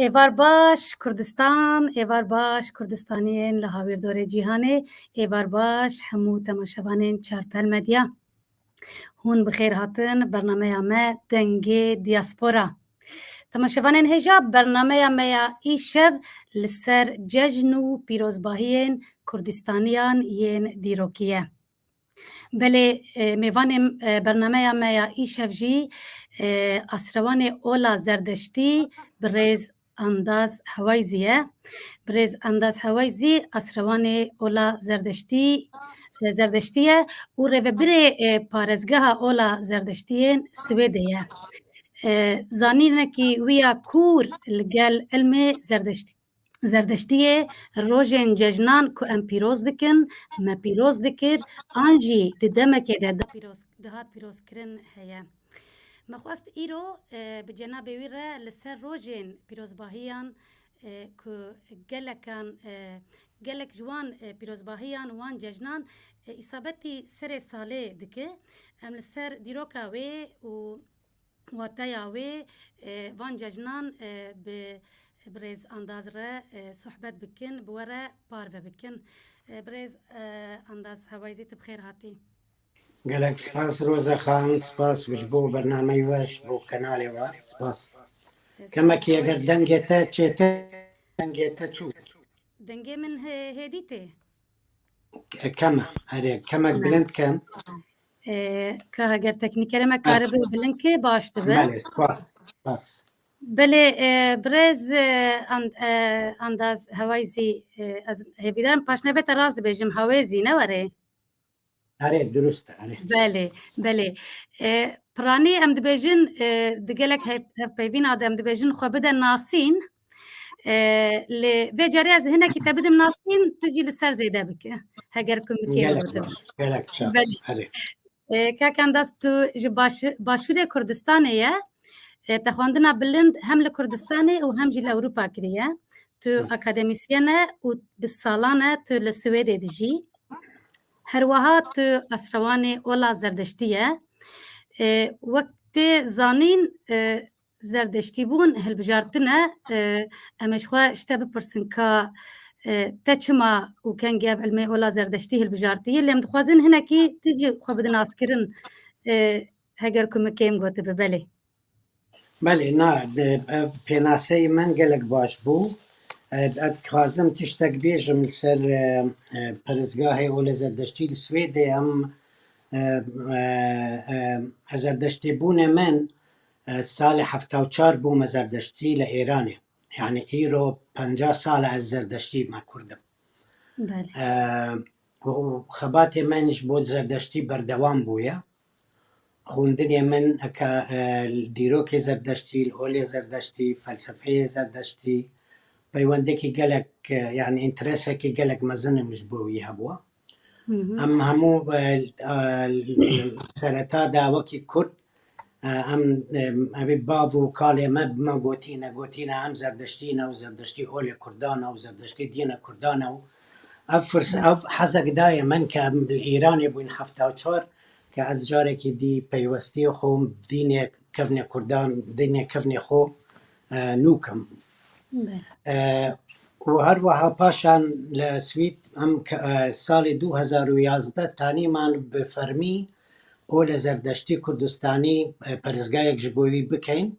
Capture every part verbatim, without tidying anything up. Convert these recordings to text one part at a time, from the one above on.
Êvar baş Kurdistan, êvar baş Kurdistaniyên li hawîrdorê cîhanê, êvar baş hemû temaşevanên Çarpel Medya. Hûn bi xêr hatin bernameya me Dengê Diaspora. Temaşevanên hêja, bernameya me ya îşev li ser cejn û pîrozbahiyên Kurdistaniyan yên dîrokî ye. Belê, e, mêvanê, e, bernameya me ya îşev jî, e, asrewanê ola Zerdeştî, birêz Andaz Hewayzî ye. Birêz Andaz Hewayzî asrewanê ola Zerdeştî, e, Zerdeştî ye û rêvebirê, e, parêzgeha ola Zerdeştiyên Swêdê ye. E, zanînekî wî ya kûr li gel ilmê Zerdeştî Zerdeştiyê rojên cejnan ku em pîroz dikin, me pîroz dikir, an jî di demekê de da pîroz, dihat pîrozkirin heye. Me xwest îro, e, bi cenabê wî re li ser rojên pîrozbahiyan, e, ku gelekan, e, gelek ji wan, e, pîrozbahiyan wan cejnan, e, îsabetî serê salê dike. Em li ser dîroka wê û wateya wê, e, van cejnan, e, bi birêz Andaz re, e, sohbet bikin, bi we re parve bikin. E, birêz, e, Andaz Hewayzî, tu bi xêr hatî. Gelek spas Roza Xan, spas ji bo bernameyê we, ji bo kanalê we, spas. E, Kemekî spas. Eger dengê te çêtir, dengê te çû. Dengê min hê-, hêdî tê. Ke-, kem e, erê, kemek Tamam. bilind kem. E, ka heger teknîkerê me karibe bilind ke baş dibe. Belê, spas, spas. Belê, e, birêz, e, An-, e, Andaz Hewayzî, e, ez hêvîdarim paşnavê te rast dibêjim, Hewêzî, ne were? Erê, dirust e, erê. Belê, belê. E, piranî em dibêjin, e, di gelek hev-, hevpeyvîna de em dibêjin xwe bide nasîn. E, lê vê carê ez hinekî te bidim nasîn, tu jî li ser zêde bike. Heger ku min kêm Gelek gotim. baş, gelek çax. Belê. Erê. E, kak Andaz, tu ji baş-, başûrê Kurdistanê ye. E, te xwendina bilind hem li Kurdistanê û hem jî li Ewropa kiriye. Tu Hı. akademisyen e û bi salan e tu li Swêdê dijî. Her wiha tu asrewanê ola Zerdeştî ye. E, wek tê zanîn, e, Zerdeştîbûn hilbijartin e. E, em ê ji xwe ji te bipirsin ka, e, te çima û kengî ev ilmê ola Zerdeştî hilbijartiye? Lê em dixwazin hinekî tu jî xwe bidin naskirin, e, heger ku min kêm gotibe, belê. Belê, na, de, ev pênaseyê min gelek baş bû. E, ez dixwazim tiştek bêjim li ser, e, e, perestgahê Olê Zerdeştî li Swêdê. Em, e, e, e, zerdeştîbûnê min, e, salê hefta û çar bûme zerdeştî li Êranê. Yani îro penca sal e ez zerdeştî me Kurd im. Belê. E, û xebatê min ji bo zerdeştî berdewam bûye. Xwendinê min eke, e, dîrokê zerdeştî, li olê zerdeştî, felsefeyê zerdeştî, peywendekî gelek, e, yani înteresekî gelek mezin im ji bo wî hebû. Hı hı. Em hemû, e, e, sereta de wekî Kurd, e, em, e, evî bav û kalê me bi me gotîne, gotîne em zerdeştî ne û zerdeştî olê Kurdan e û zerdeştî dîne Kurdan e û ev firs-, Hı. ev hezek daye min ke em li Îranê bûyn hefta û çar, ke ez carekî dî peywestiyê xwe dînê kevnê Kurdan, dînê kevnê xwe, e, nû kim. Belê. E, û her wiha paşan li Swîd em ke, e, salê du hezar û yazdeh tanîman bi fermî olê zerdeştî Kurdistanî, e, perestgahek ji bo wî bikeyn.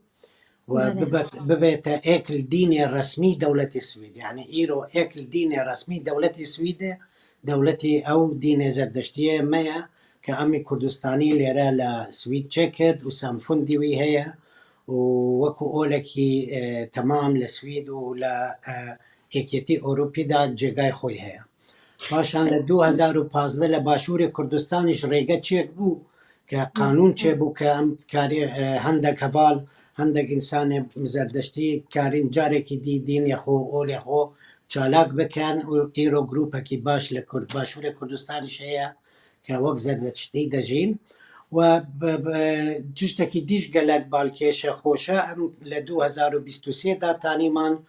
Û Belê. bibe-, bibête êk li dînê resmî dewletê Swîdê. Yani îro êk li dînê resmî dewletê Swîdê, dewletê ew dînê zerdeştiyê me ye, ke emî Kurdistanî lêre li Swîd çêkird û samfundî wî heye û wekû olekî, e, temam li Swîd û li, e, Êkêtî Ewropî de cêgay xwe heye. Paşan li du hezar û pazdeh li Başûrê Kurdistanê ji rêge çêk bû ke qanûn çêbû ke em karê, e, hendek heval, hendek însanê zerdeştî karîn carekî dî dînê xwe, olê xwe çalak bikin û îro grûpekî baş li Kurd, Başûrê Kurdistanê jî heye ke wek zerdeştî dijîn. We bi, bi, tiştekî dî jî gelek balkêş e, xweş e. Em li du hezar û bîst û sê de tanîman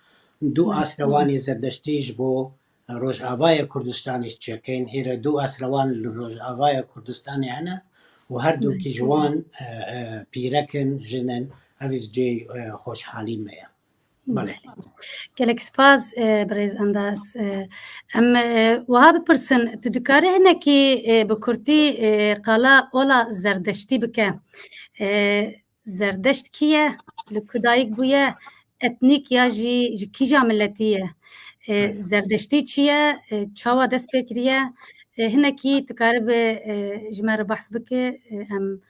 du Baş. asrewanê zerdeştî ji bo Rojavayê Kurdistanê çêkên. Îre du asrewan li Rojavayê Kurdistanê hene û her dukî ji wan, e, e, pîrek in, jin in, ev jî cihê, e, xweşhalî me ye. Belê. Gelek spas, e, birêz Endaz. E, em, e, wiha bipirsin, tu dikarî hinekî, e, bi kurtî, e, qala ola Zerdeştî bike? E, Zerdeşt kî ye? Li ku dayik bûye? Etnîk ya jî ji kîja miletî ye? E, Zerdeştî çi ye? E, çawa dest pê kiriye? E, hinekî tu karibe, e, ji me re behs bike, e, em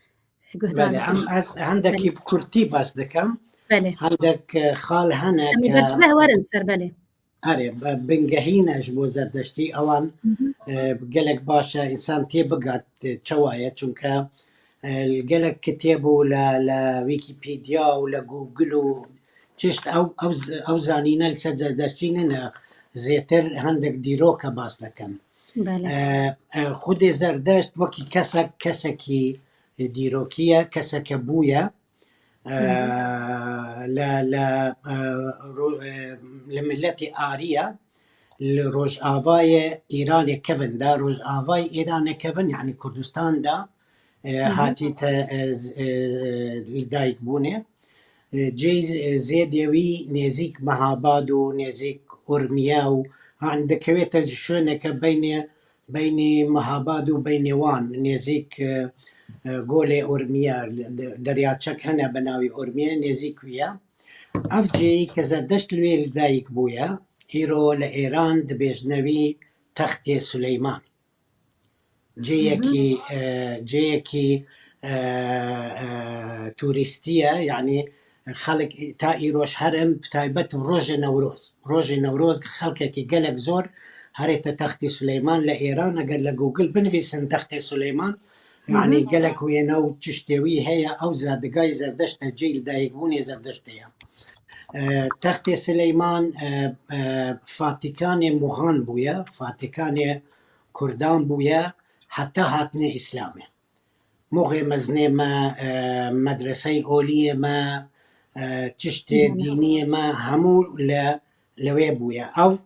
guhdar Belê, em bikin. ez hendekî Belê. bi kurtî behs dikim. Belê. Hendek, e, xal hene Em ê ke bersiveh werin ser, belê. Erê, be-, bingehî ne ji bo Zerdeştî. Ewan, Hı hı. e, gelek baş e, însan tê bigat, e, çawa ye. Çunke, e, gelek kitêb û li, li Wikipedia û li Google û çişt ew, ew z-, ew zanîne li ser Zerdeştî nîne. Zêtir hendek dîroke bas dikim. Belê. E, e, Xwedê Zerdeşt wekî kesek, kesekî dîrokî ye, keseke bûye. E, Hı hı. li, li, e, ro-, e, li miletê Arî ye, li rojavayê Îranê kevin de, rojavayê Îranê kevin, yanî Kurdistan de, e, Hı hı. hatî te, e, z-, e, li dayik bûnê. E, cê, e, zêdê wî nêzîk Mehabad û nêzîk Urmiye û, yanî dikewête ji şwêneke beynê beynî Mehabad û beynî wan nêzîk, e, e, golê Urmiye, de-, deryaçek hene bi navî Urmiye, nêzîk wî ye. Ev cêyî ke Zerdeşt li wê li dayik bûye, îro li Êran dibêjne wî Textê Suleyman. Cêyekî, Hı hı. e, cêyekî, e, e, turîstî ye, yanî xelk ta îroj herin, bi taybet rojê Newroz. Rojê Newroz xelkekî gelek zor herête Textê Suleyman li Êran. Eger li Google binivîsin Textê Suleyman, Hı hı. yanî gelek wêne û çiştê wî heye, ew zadigayê Zerdeşt e, cê li dayikbûnê Zerdeştê ye. E, Textê Suleyman, e, e, Fatîkanê Muxan bûye, Fatîkanê Kurdan bûye, heta hatinê Îslamê. Moxê mezinê me, e, medreseyê oliyê me, e, çiştê Hı. dîniyê me, hemû li, li wê bûye. Ew,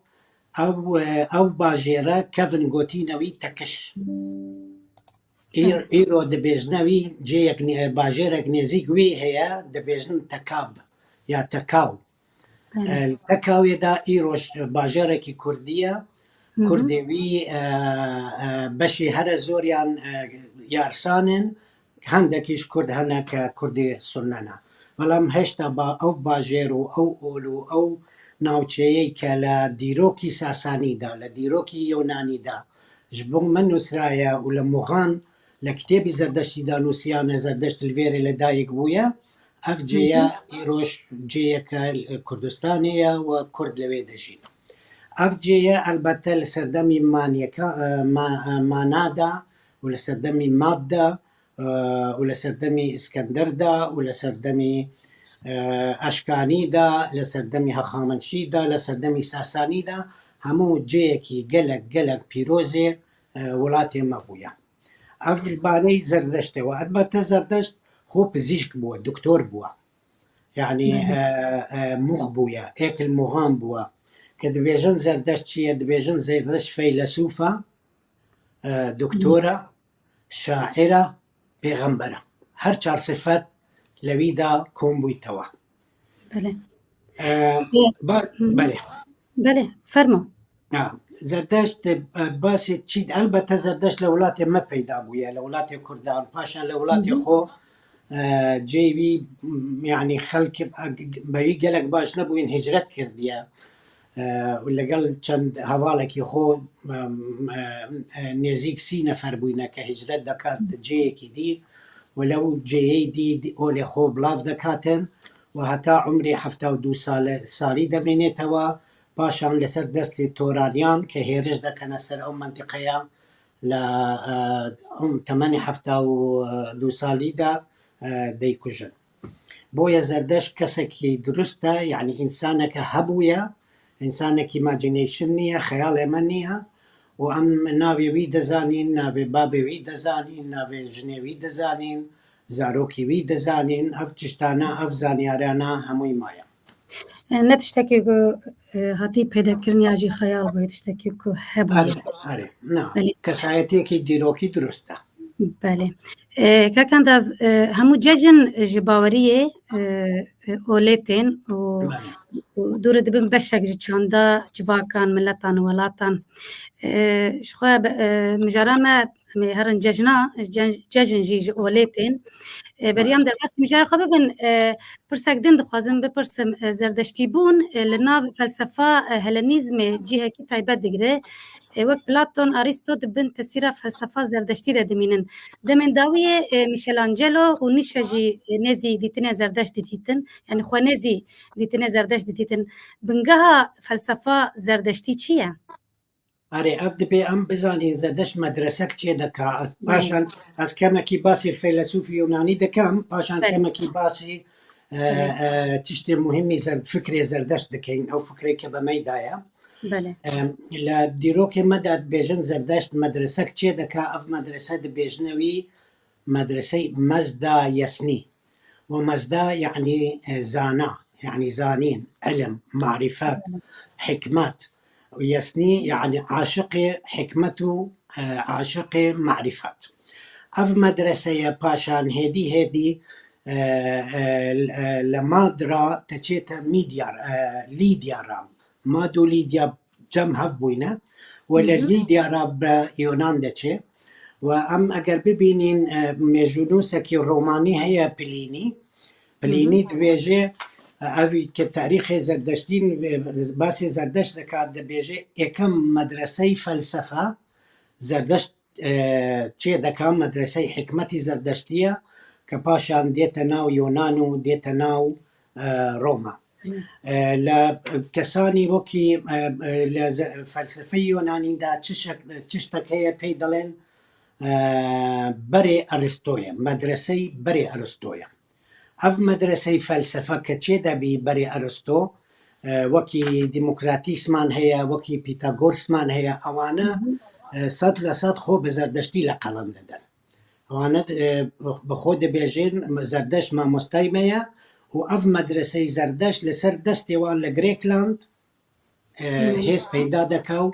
ew, e, ew bajêre kevin gotîne wî Tekiş. Îr-, Hı. îro dibêjne wî cêyek nê-, bajêrek nêzîk wî heye, dibêjin Tekab ya Tekaw. Belê. E, li Tekawê de îroj, e, bajarekî Kurdî ye. Hı hı. Kurdê wî, e, e, beşê here zoriyan, e, Yarsan in, hendekî ji Kurd hene ke Kurdê Sunne ne. Belam heşta ba-, ew bajêr û ew ol û ew navçeyê ke li dîrokî Sasanî de, li dîrokî Yunanî de ji bo min nusraye û li Muxan li kitêbî Zerdeştî de nusiyane, Zerdeşt li vêrê li dayik bûye. Ev cêye Hı hı. îroj cêyeke Kurdistanê ye û Kurd li wê dijîn. Ev cêye elbette li serdemî Manyeka, e, Ma-, e, Mana de û li serdemî Mad de, e, û li serdemî Îskender de û li serdemî, e, Eşkanî de, li serdemî Hexameşî de, li serdemî Sasanî de hemû cêyekî gelek, gelek pîrozê, e, welatê me bûye. Ev li barê Zerdeştê we. Elbette Zerdeşt xwe pizîşk bûye, doktor bûye. Yanî, Hı hı. e, e, mûx bûye, êk li mûxan bûye. Ke dibêjin Zerdeşt çi ye, dibêjin Zerdeşt feylesûf e, e, doktor e, şair e, pêxember e. Her çar sifet li wî de kom bûytewe. Belê. E, E, ba-, hı hı. belê. Belê, fermo. Ha, Zerdeşt, e, basê çî, elbette Zerdeşt li welatê me peyda bûye, li welatê Kurdan, paşan li welatê Hı hı. xwe, e, cê wî, m, yanî xelk, e, g-, g-, bi wî gelek baş nebûyîn, hicret kirdiye. E, û legel çend hevalekî xwe, e, m, e, e, nêzîk sî nefer bûyne ke hicret dekat cêyekî dî û lew cêyê dî, dî olê xwe bilav dekatin û heta umrê hefta û du sale, salî demênêtewa. Paşan li ser destê Toraniyan ke hêriş dekene ser ew mentiqeya, li, e, em temenê hefta û du salî de, e, deykujin. Boye Zerdeşt kesekî dirust e, yanî însaneke hebûye, însanekî imagination niye, xeyalê me niye. Û em navê wî dizanîn, navê babê wî dizanîn, navê jinê wî dizanîn, zarokê wî dizanîn. Ev tiştana, ev zanyarana hemûyî maye. E, ne tiştekî ku, e, hatî pêdekirin ya jî xeyal bûye, tiştekî ku hebûye. Erê, erê. Na, Belê. kesayetiyekî dîrokî dirust e. Belê. E, Kak Endaz, e, hemû cejin ji baweriyê, e, e, olê tên û Belê. û dûre dibin beşek ji çanda civakan, miletan û welatan. E, ji xwe be-, e, mijara me, em ê herin cejna, cen-, cejn jî ji olê tên. E, beriya em derbasî mijara xwe bibin, e, pirsek din dixwazim bipirsim, e, zerdeştîbûn, e, li nav felsefa, e, helenîzmê cihekî taybet digire. E, wek Platon, Aristo di bin tesîra felsefa zerdeştî de dimînin. Demên dawiyê, e, Michelangelo û Nietzsche jî, e, nêzî dîtinê zerdeşt didîtin. Yani xwe nêzî dîtinê zerdeşt didîtin. Bingeha felsefa zerdeştî çi ye? Erê, ev dibê em bizanîn zerdeşt medresek çê dika. Ez, Belê. Paşan ez kemekî basî feylesûfî Yunanî dikim, paşan Belê. Kemekî basî, e, Belê. E, tiştê muhîmî zer-, fikrê zerdeşt dikeyin. Ew fikrê ke bi me de ye. Belê. Em, li dîrokê me de dibêjin zerdeşt medresek çê dike, ev medrese dibêjine wî medresey Mezda Yesnî. Û Mezda yani, e, zana, yani zanîn, ilim, marifet, hikmet. Û Yesnî yani aşiqê hikmet û, e, aşiqê marifet. Ev medreseye paşan hêdî hêdî, e, e, e, li Mad ra te çête Mîdya, e, Lîdya ra. Mad û Lîdya cem hev bûyne. We li Lîdya re bi Yunan de çê. We em eger bibînîn, e, mêjûnûsekî romanî heye Plînî. Plînî dibêje, e, ev ke tarîxê Zerdeştîn, e, basê Zerdeşt dika, dibêje, êkem medresey felsefe Zerdeşt, e, çê dika, medresey hikmetî Zerdeştî ye, ke paşan dête nav Yunan û dête nav, e, Roma. E, li kesanî wekî, e, e, li ze-, felsefeyê Yunanî de çi şek-, tiştek heye pê didin, e, berê Aristo ye, medresey berê Aristo ye. Ev medresey felsefe ke çê dibî berê Aristo, e, wekî demokratîsman heye, wekî Pîtagorsman heye, ewane, e, sed li sed xwe bi Zerdeştî li qelem didin. Wane, e, bi xwe dibêjin, Zerdeşt mamostay me ye û ev medreseyê Zerdeşt li ser destê wan li Grêkland, e, hêz peyda dike û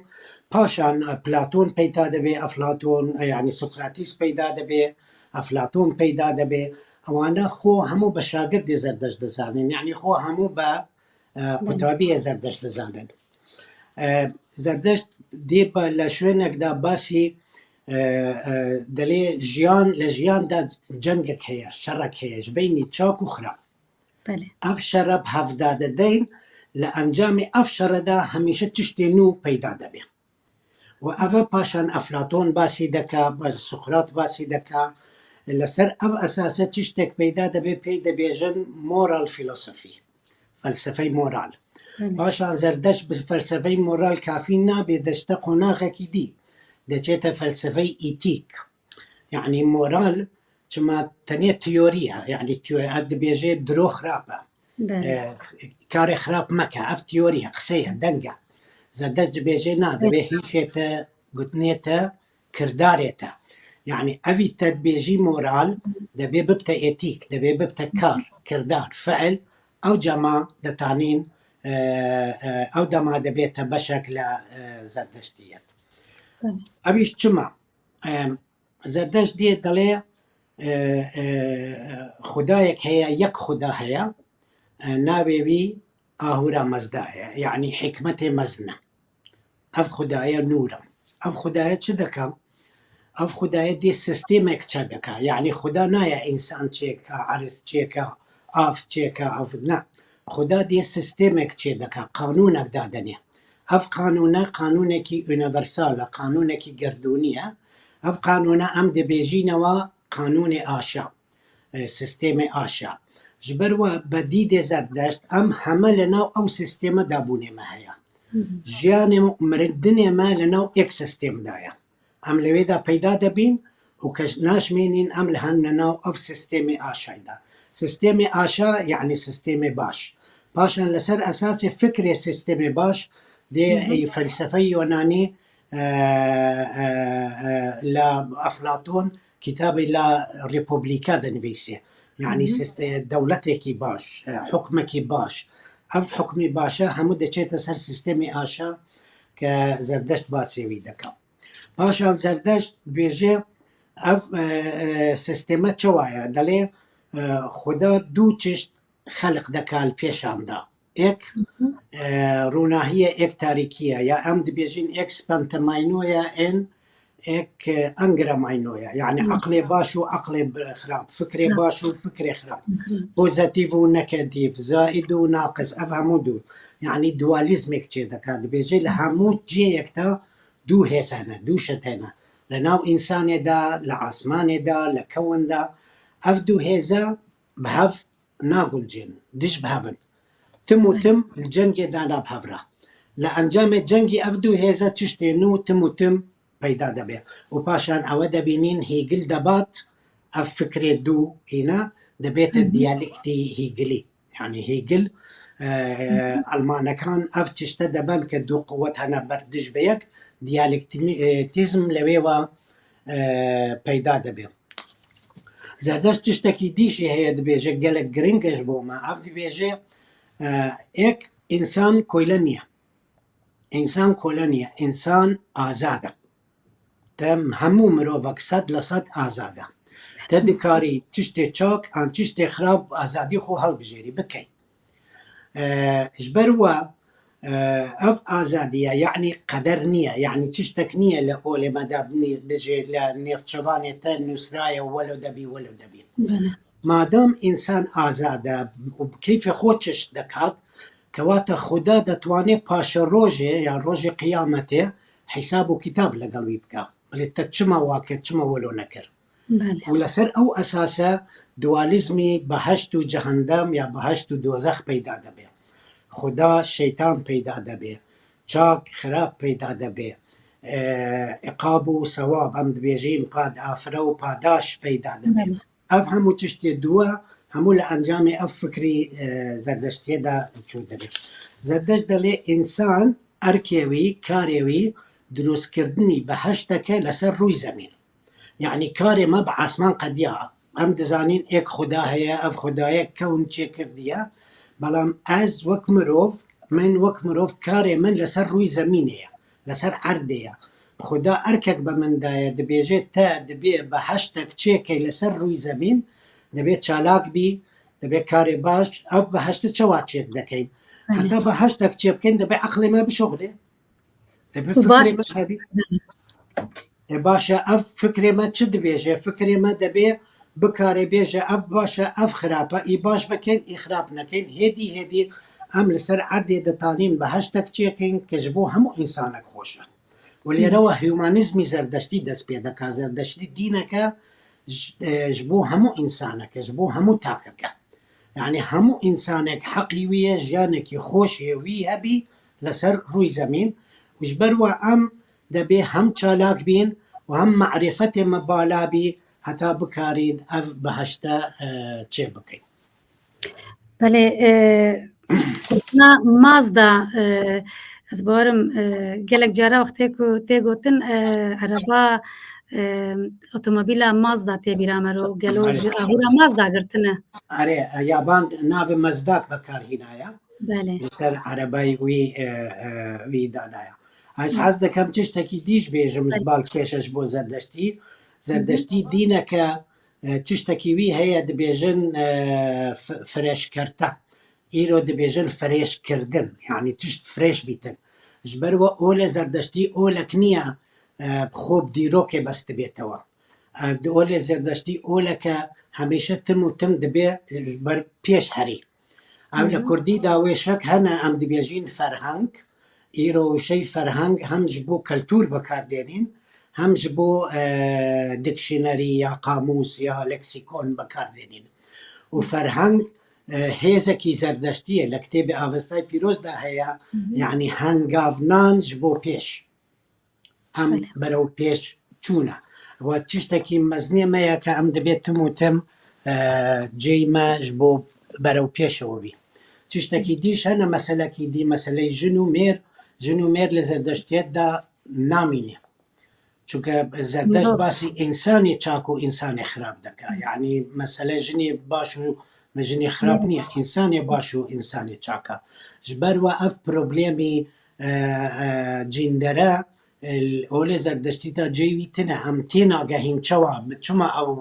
paşan, e, Platon peyda dibe, Eflaton, e, yani Sokrates peyda dibe, Eflaton peyda dibe. Ewane xwe hemû bi şagirdê Zerdeşt dizanin, yani xwe hemû bi e, qutabiyê Zerdeşt dizanin. E, Zerdeşt dê ba-, li şwênek de basî, e, e, dilê jiyan, li jiyan de cengek heye, şerek heye, ji beynî çak û xirab. Belê. Ev şere bi hevda dideyn, li encamê ev şere de hemîşe tiştê nû peyda dibe. Û ev e paşan Eflaton basî dike, baş Sokrat basî dike. Li ser ev esase tiştek peyda dibe, pê dibêjin moral philosophy, felsefey moral. Belê. Paşan Zerdeşt bi felsefey moral kafî nabe, deşte qonaxekî dî. Deçête felsefey etîk. Yani moral, çima tenê teorî ye, yani teorî, ev dibêje diro xirab e. Belê. E, karê xirab meke, ev teorî ye, qisey ye, deng e. Zerdeşt dibêje na, Belê. Divê hîşê te, gotinê te, kirdarê te. Yani evî te dibêjî moral, divê bibte etîk, divê bibte kar, kirdar, fiil, ew cema ditanîn, e, e, ew dema dibête beşek li, e, Zerdeştiyet. Belê. Evîş çima? E, Zerdeşt dê dilê, e, e, xudayek heye, yek xuda heye, e, navê wî Ahura Mazda ye, yani hikmetê mezin e. Ev xudaye nûr e. Ev xudaye çi dike? Ev xudaye dê sîstemek çêdike. Yani xuda naye însan çêke, eris çêke, av çêke, av ne. Xuda dê sîstemek çêdike, qanûnek dadinê. Ev qanûne, qanûnekî unîversal e, qanûnekî gerdûnî ye. Ev qanûne em dibêjîne wa qanûnê aşa, e, sîstemê aşa. Ji ber we bi dîdê Zerdeşt em heme li nav ew sîsteme de bûnê me heye. Hı hı. Jiyanê me û mirindinê me li nav êk sîstem de ye. Em li wê de peyda dibîn û ke naşmênîn em li hem li nav ev sîstemê aşayê de. Sîstemê aşa, yani sîstemê baş. Paşan li ser esasê fikrê sîstemê baş dê, hı hı, ey felsefeyê Yunanî, e, e, e, la Eflaton kitabê La Republika dinivîse. Yani, hı hı, sîste-, dewletekî baş, e, hukmekî baş. Ev hukmê baş e, hemû diçête ser sîstemê aşa ke Zerdeşt basê wî dike. Paşan Zerdeşt dibêje, ev, e, e, sîsteme çawa ye? Dilê, e, Xuda du tişt xelq dike li pêşan de. Ek, e, ronahî ye, ek tarîkî ye. Ya em dibêjin ek spantemayno ye, en ek, e, angramayno ye. Yani eqlê baş û eqlê b-, xirab, fikrê baş û fikrê xirab, pozîtîf û negatîf, zaîd û naqis, ev hemû du. Yani dualîzmek çê dike. Dibêje li hemû cihêyek de du hêz hene, du şet hene. Li nav însanê de, li asmanê de, li kewin de. Ev du hêze bi hev naguncên, dij bi hev in. Tim û tim li cengê de ne bi hev re. Li encamê cengî ev du hêze tiştê nû tim û tim peyda debe. Û paşan ewe dibînîn Hegel debat, ev fikrê du îne dibête diyalektî Hegelî. Yani Hegel, e, Almanekan ev tişte deben ke du quwet hene ber dij bi yek, diyalektîzm li wê ve, e, peyda dibe. Zerdeşt tiştekî dî jî heye, dibêje gelek giring e ji bo me. Ev dibêje, e, ek însan kole niye. Însan kole niye, însan azad e. Te hemû mirovek sed li sed azad e. Te dikarî tiştê çak an tiştê xirab azadî xwe hilbijêrî, bikey. E, ji ber we, e, ev azadiye, yani qeder niye, yani tiştek niye li olê me de nî-, bijê li nêvçevanê te nûsraye welo debî, welo debî. Madem însan azad e û bi keyfê xwe çişt dikat, kewata Xuda detwanê paşe rojê ya rojê qiyametê hesab û kitab legel wî bike. Belê te çima wa kir, çima welo nekir? Belê. Û li ser ew esase dualîzmî beheşt û cehendem ya beheşt û dozex peyda debe. Xuda, şeytan peyda debe. Çak, xirab peyda debe. E, iqab û sewab, em dibêjin pad, afire û padaş peyda debe. Belê. Ev hemû tiştê duwe, hemû li encamê ev fikrî, e, Zerdeştiyê de çû dibe. Zerdeşt dilê însan erkê wî, karê wî, dirûstkirdinî beheşteke li ser rûyê zemîn. Yani karê me bi asman qediya. Em dizanîn êk Xuda heye, ev Xudayê kewn çêkirdiye. Belam ez wek mirov, min wek mirov karê min li ser rûyê zemînê ye, li ser erdê ye. Xuda erkek bi min daye, dibêje te dibê beheştek çêkey li ser rûyê zemîn, dibê çalak bî, dibê karê baş, ev beheşti çawa çêk dekeyn? Heta beheştek çê bikeyn, dibê eqlê me bişoxlê. Dibê fikrê me hebî. E, baş e, ev fikrê me çi dibêje? Fikrê me dibê bikare bêje, ev baş e, ev xirab e, î baş bikin, î xirab nekin. Hêdî hêdî em li ser erdê ditanîn beheştek çêkin ke ji bo hemû însanek xweş e. Û lêre we humanîzmî Zerdeştî dest pê dika. Zerdeştî dîneke ji, e, ji bo hemû însanek e, ji bo hemû takek e. Yani hemû însanek heqî wî ye, jiyanekî xweş yê wî hebî li ser rûyê zemîn. Û ji ber we em dibê hem çalak bîn û hem marîfetê me bala bî, heta bikarîn ev beheşte, e, çê bikin. Belê, e, gotina Mazda, e, ez bawerim, e, gelek cara wextê ku tê gotin, e, ereba, e, otomobîla Mazda tê bîra me ro. Gelo ji ahûra Mazda girtine? Erê, e, yaban navê Mazdak bekar hînaya. Belê. Li ser erebay wî, e, e, wî danaya. Ez hez dikem tiştekî dî jî bêjim ji balkêş e ji bo Zerdeştî. Zerdeştî dîneke, e, tiştekî wî heye, dibêjin, e, f-, firêşkerte. Îro dibêjin firêşkirdin. Yani tişt firêş bîtin. Ji ber we olê Zerdeştî olek niye, e, bi xwe bi dîrokê bes dibêtewe. E, di olê Zerdeştî oleke hemîşe tim û tim dibe, e, ber pêş herî. Ev li kurdî de wê şek hene, em dibêjin ferheng. Îro wişey ferheng hem ji bo keltûr bikar dênîn, hem ji bo, e, dikşînerî ya qamûs ya leksîkon bikar dênîn. Û ferheng, e, hêzekî Zerdeştî ye, li kitêbê Avestayê Pîroz de heye, yani hengavnan ji bo pêş. Em berew pêş çûne. We tiştekî mezinê me ye ke em dibê tim û tim, e, cêy me ji bo berew pêşewe bî. Tiştekî dî jî hene, meselekî dî, meseleyê jin û mêr, jin û mêr li Zerdeştiyet de namîne. Çunke Zerdeşt basî însanê çak û însanê xirab dike. Yanî mesele jinê baş û jinê xirab niye. Însanê baş û însanê çak e. Ji ber we ev problemî, e, e, cîndere Olê Zerdeştî de cê wî tine, em tênagehîn çawa, çima ew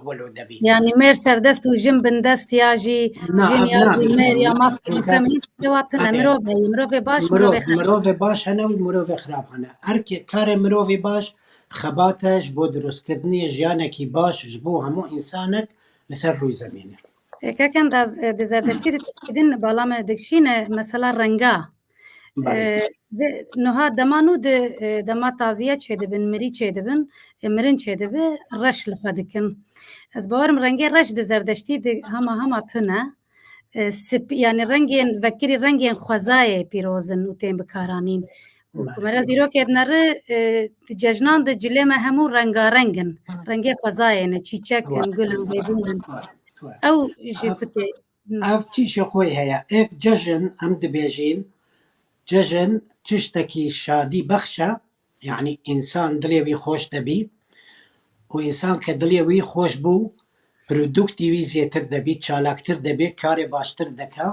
welo debî. Yanî mêr serdest û jin bindest ya jî, jin ya jî mêr ya mask û feminîst çawa tine, mirov heye, mirovê baş, mirovê xerab. Mirovê baş hene û mirovê xirab hene. Erkê karê mirovê baş xebat e ji bo dirustkirdinê jiyanekî baş ji bo hemû însanek li ser rûyê zemînê. Keken da di Zerdeştî de tişkî din bala me dikşîne mesela renga. Niha dema nû di dema taziye çêdibin, mirî çêdibin, mirin çêdibi, reş li xwe dikin. Ez bawerim rengê reş di Zerdeştî di hema hema tune. Sip, yani rengên vekirî rengên xwezayê pîroz in û tên bikaranîn. Ku mera dîrokê dineri, di cejnan de cilê me hemû rengareng in. Rengê xwezayê ne, çîçek in, gul in, bêbûn in. Ew ji ku tê. Ev tîşê xwe heye. Êk cejn em dibêjin, cejn tiştekî şadî bexş e. Yanî însan dilê wî xweş debî û însan ke dilê wî xweş bû, produktî wî zêtir debî, çalaktir debî, karê baştir deke.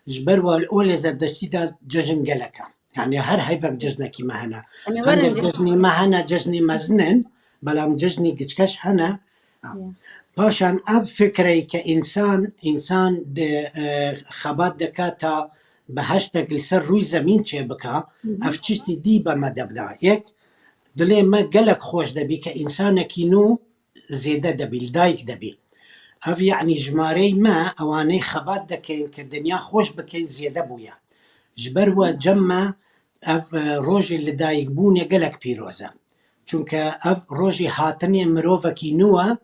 Ji ber wa li olê Zerdeştî de cejn gelek e. Yanî her heyvek cejnekî me hene. Hindek cejnê me hene, cejnê mezin in, belam cejnê giçkeş hene. Paşan ev fikreyê ke însan, însan di xebat dike ta behiştek li ser rûy zemîn çêbika, ev çiştî dî be me debda. Yek, dilê me gelek xweş debî ke însanekî nû zêde debî, li dayik debî. Ev yanî jimareyê me, ewaney xebat dikeyn ke dinya xweş bikeyn zêde bûye. Ji ber we cem me ev rojê li dayik bûnê gelek pîroz e. Çunke ev rojê hatinê mirovekî nû e,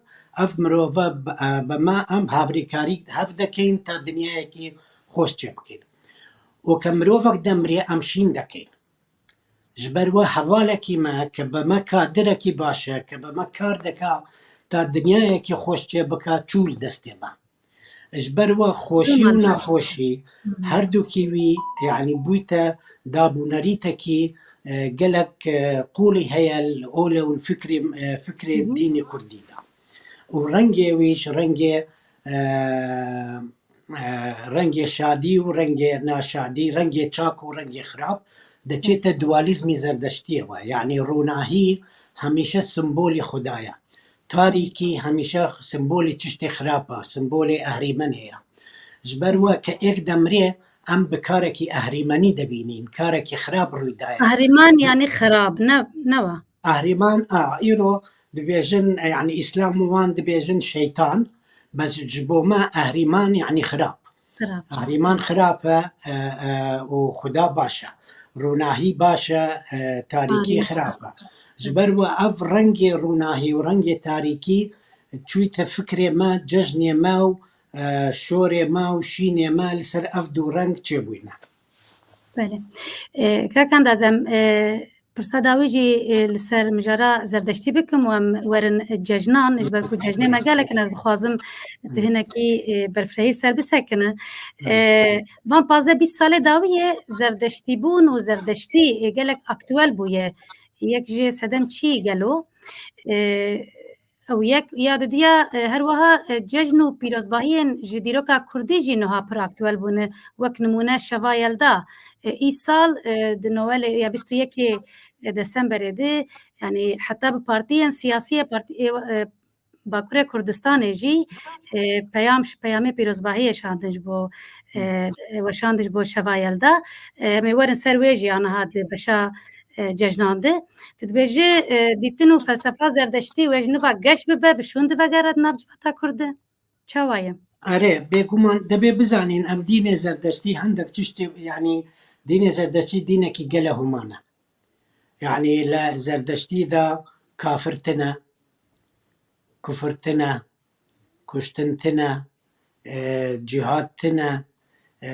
ev mirove bi me em havrîkarî hev dekeyn ta dinyayekî xweş çêbikeyn. Û ke mirovek demirê em şîn dekeyn. Ji ber we hevalekî me ke bi me kadirekî baş e, ke bi me kar dike ta dinyayekî xweş çêbike çû li destê me. Ji ber we xweşî û nexweşî her dukî wî, yanî bûyte dabûnerîtekî gelek qûlî heye li olê û fikrê, fikrê dînê kurdî de. Û rengê wî ji rengê rengê şadî û rengê naşadî, rengê çak û rengê xirab, diçête dualîzmî Zerdeştiyê we. Yanî rûnahî hemîşe simbolî Xuda ye. Tarîkî hemîşe simbolî tiştê xirab e, simbolê ehrîmenê ye. Ji ber we ke êk demirê em bi karekî ehrîmenî dibînîn, karekî xirab rûy daye. Ehrîman yanî xirab, ne, ne wa. Ehrîman, a, îro dibêjin, e, yanî Îslam û wan dibêjin şeytan, bes ji bo me ehrîman yanî xirab. Xirab. Ehrîman xirab e, e, e, û Xuda baş e. Rûnahî baş e, e, tarîkî xirab e. Ji ber we ev rengê rûnahî û rengê tarîkî çûyte fikrê me, cejnê me û, e, şorê me û şînê me li ser ev du reng çêbûyne. Belê. E, Kak Andaz, em, e, pirsa dawî jî, e, li ser mijara Zerdeştî bikim û em werin cejnan, ji ber ku cejnê me gelek in, ez dixwazim di hinekî, e, berfirehî ser bisekine. E, van pazdeh bîst salê dawî ye Zerdeştîbûn û Zerdeştî, e, gelek aktuel bûye. Yek ji sedem çî gelo. E, Ew yek ya didiya, e, her wiha, e, cejn û pîrozbahiyên ji dîroka kurdî jî niha pir aktuel bûne. Wek nimûne Şeva Yelda, e, îsal, e, di Noelê ya bîst û yekê Desemberê de, yanî heta bi partiyên siyasî yê partî-, ê, e, Bakurê Kurdistanê jî, e, peyam, peyamê pîrozbahiyê şandin ji bo, e, weşandin ji bo Şeva Yelda. E, em ê werin ser wê jî aniha di beşa e, cejnan de. Tu dibêjî, e, dîtin û felsefa Zerdeştî wê ji nû ve geş bibe, bi şûn divegere di nav civata Kurd de? Çawa ye? Erê, bêguman dibê bizanîn em dînê Zerdeştî hindek tiştê, yanî dînê Zerdeştî dînekî gele human e. Yanî li Zerdeştî de kafir tine, kufir tine, kuştin tine, e, cîhad tine, e,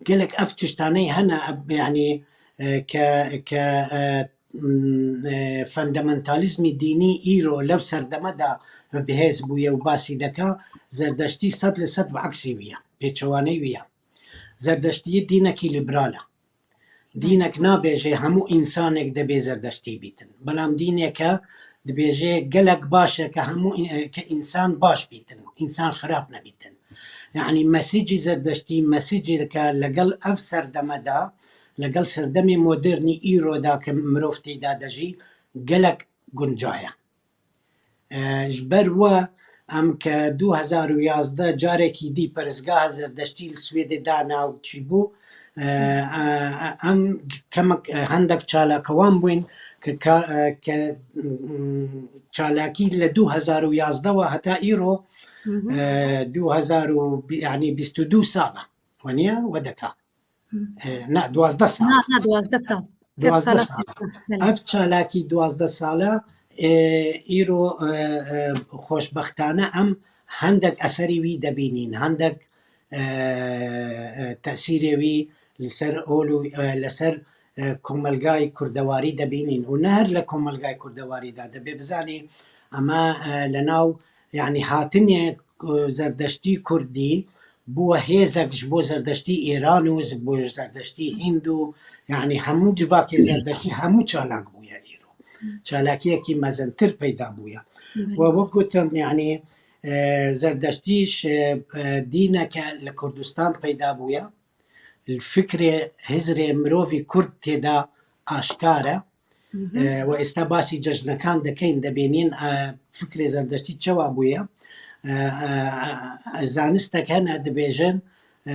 gelek ev tiştaney hene, ev, yanî, e, ke, ke, e, m, e, fundamentalizmî dînî îro lew serdeme de bihêz bûye û basî deke, Zerdeştî sed li sed bi eksî wî ye, pêçewaney wî ye. Zerdeştiyê dînekî lîberal e. Dînek nabêje hemû însanek debê Zerdeştî bîtin. Belam dîneke dibêje gelek baş e ke hemû, ke însan baş bîtin, însan xirab nebîtin. Yanî mesîcî Zerdeştî, mesîcî dike legel ev serdeme de لەگەڵ سەردەمی مۆدێرنی ئیرۆدا کە مرۆڤ تێیدا دەژی، گەلەک گونجایە. ئە، ji ber we em ke du hezar û yazdeh carekî dî perestgeha Zerdeştî li Swêdê dana û çîbû, ئە، ئە، ئە، ئەم کەمەک، ئە، هەندێک چالاکەوان بووین کە، کە، ئە، کە، م، چالاکی لە du hezar û yazdeh وە هەتا ئیرۆ، ئە، du hezar û، یعنی بیست و دو ساڵە. وە نییە؟ وە دەکا. ئە، نا، دوازدە ساڵ. نا، نا، دوازدە ساڵ. دوازدە ساڵە. بەڵێ. ئەف چالاکی دوازدە ساڵە، ئێ، ئیرۆ، ئێ، ئێ، خۆشبەختانە ئەم هەندێک ئەسەری وی دەبینین، هەندێک، ئێ، ئێ، تەسیرێ وی لەسەر ئۆل و، ئێ، لەسەر، ئێ، کۆمەلگای کوردەواری دەبینین و نە هەر لە کۆمەلگای کوردەواریدا دەبێ بزانی ئەمە، ئێ، لە ناو، یعنی هاتنێ، ئێ، زەردەشتی کوردی بووە هێزێک ji bo Zerdeştî Êran û ji bo Zerdeştî Hind û, yanî hemû civakê Zerdeştî hemû çalak bûye îro. Çalakiyekî mezintir peyda bûye. Belê. We wek gotim, yanî, e, Zerdeştî ji, e, dîneke li Kurdistan peyda bûye. Li fikrê hizrê mirovî Kurd têda aşkar e. Hı hı. E, we êsta basî cejnekan dekeyn, debênîn, e, fikrê Zerdeştî çawa bûye. E, e, e, zanistek hene dibêjin, e,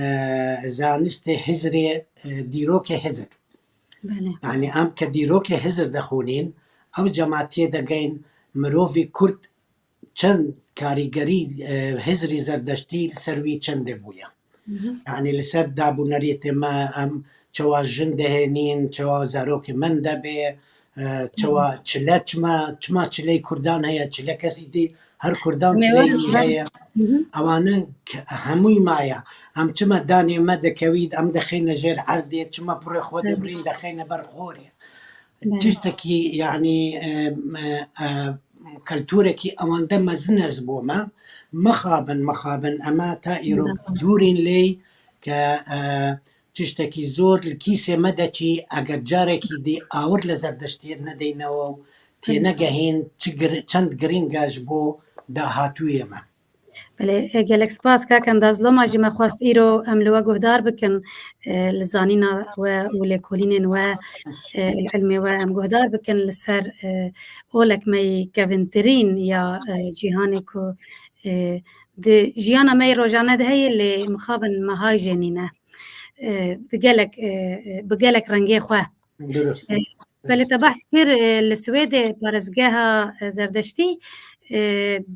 zanistê hizrê, e, dîrokê hizr. Belê. Yanî em ke dîrokê hizr dexwînîn, ew cema têdegeyn mirovî Kurd çend karîgerî, e, hizrî Zerdeştî li ser wî çendê bûye. Hı hı. Yanî li ser dabûneriyetê me em çawa jin dihênîn, çawa zarokê min debe, e, çawa Hı hı. çile çima, çima çiley Kurdan heye, çile kesî dî, her Kurdan Em ê çiley were wî heye. Hı hı. Ewane k-, hemûyî maye. Em çima danê me dikewî, em dixêne jêr erdê, çima pirê xwe Belê. dibrîn dixêne ber xorê. Belê. Tiştekî, yanî, e, e, e, kulturekî ewande mezin e ji bo me. Mixabin, mixabin, eme ta îro Belê. dûrîn lê ke, e, tiştekî zor li kîsê me de çî, eger carekî dî awir li Zerdeştiyê nedeynewe û Belê. tênegehîn, çi gir-, çend girîng e ji bo dahatûyê me. Belê, e, gelek spas kak Endaz. Loma jî me xwest îro em li we guhdar bikin, e, li zanîna we û lêkolînên we, e, li ilmê we em guhdar bikin li ser, e, olek me yî kevintirîn ya, e, cîhanê ku, e, di jiyana me yê rojane de heye, lê mixabin me hay jê nîne. E, di gelek, e, e, bi gelek rengê xwe. Dirust. E, Belê te behs kir, e, li Swêdê parêzgeha, e, Zerdeştî, e,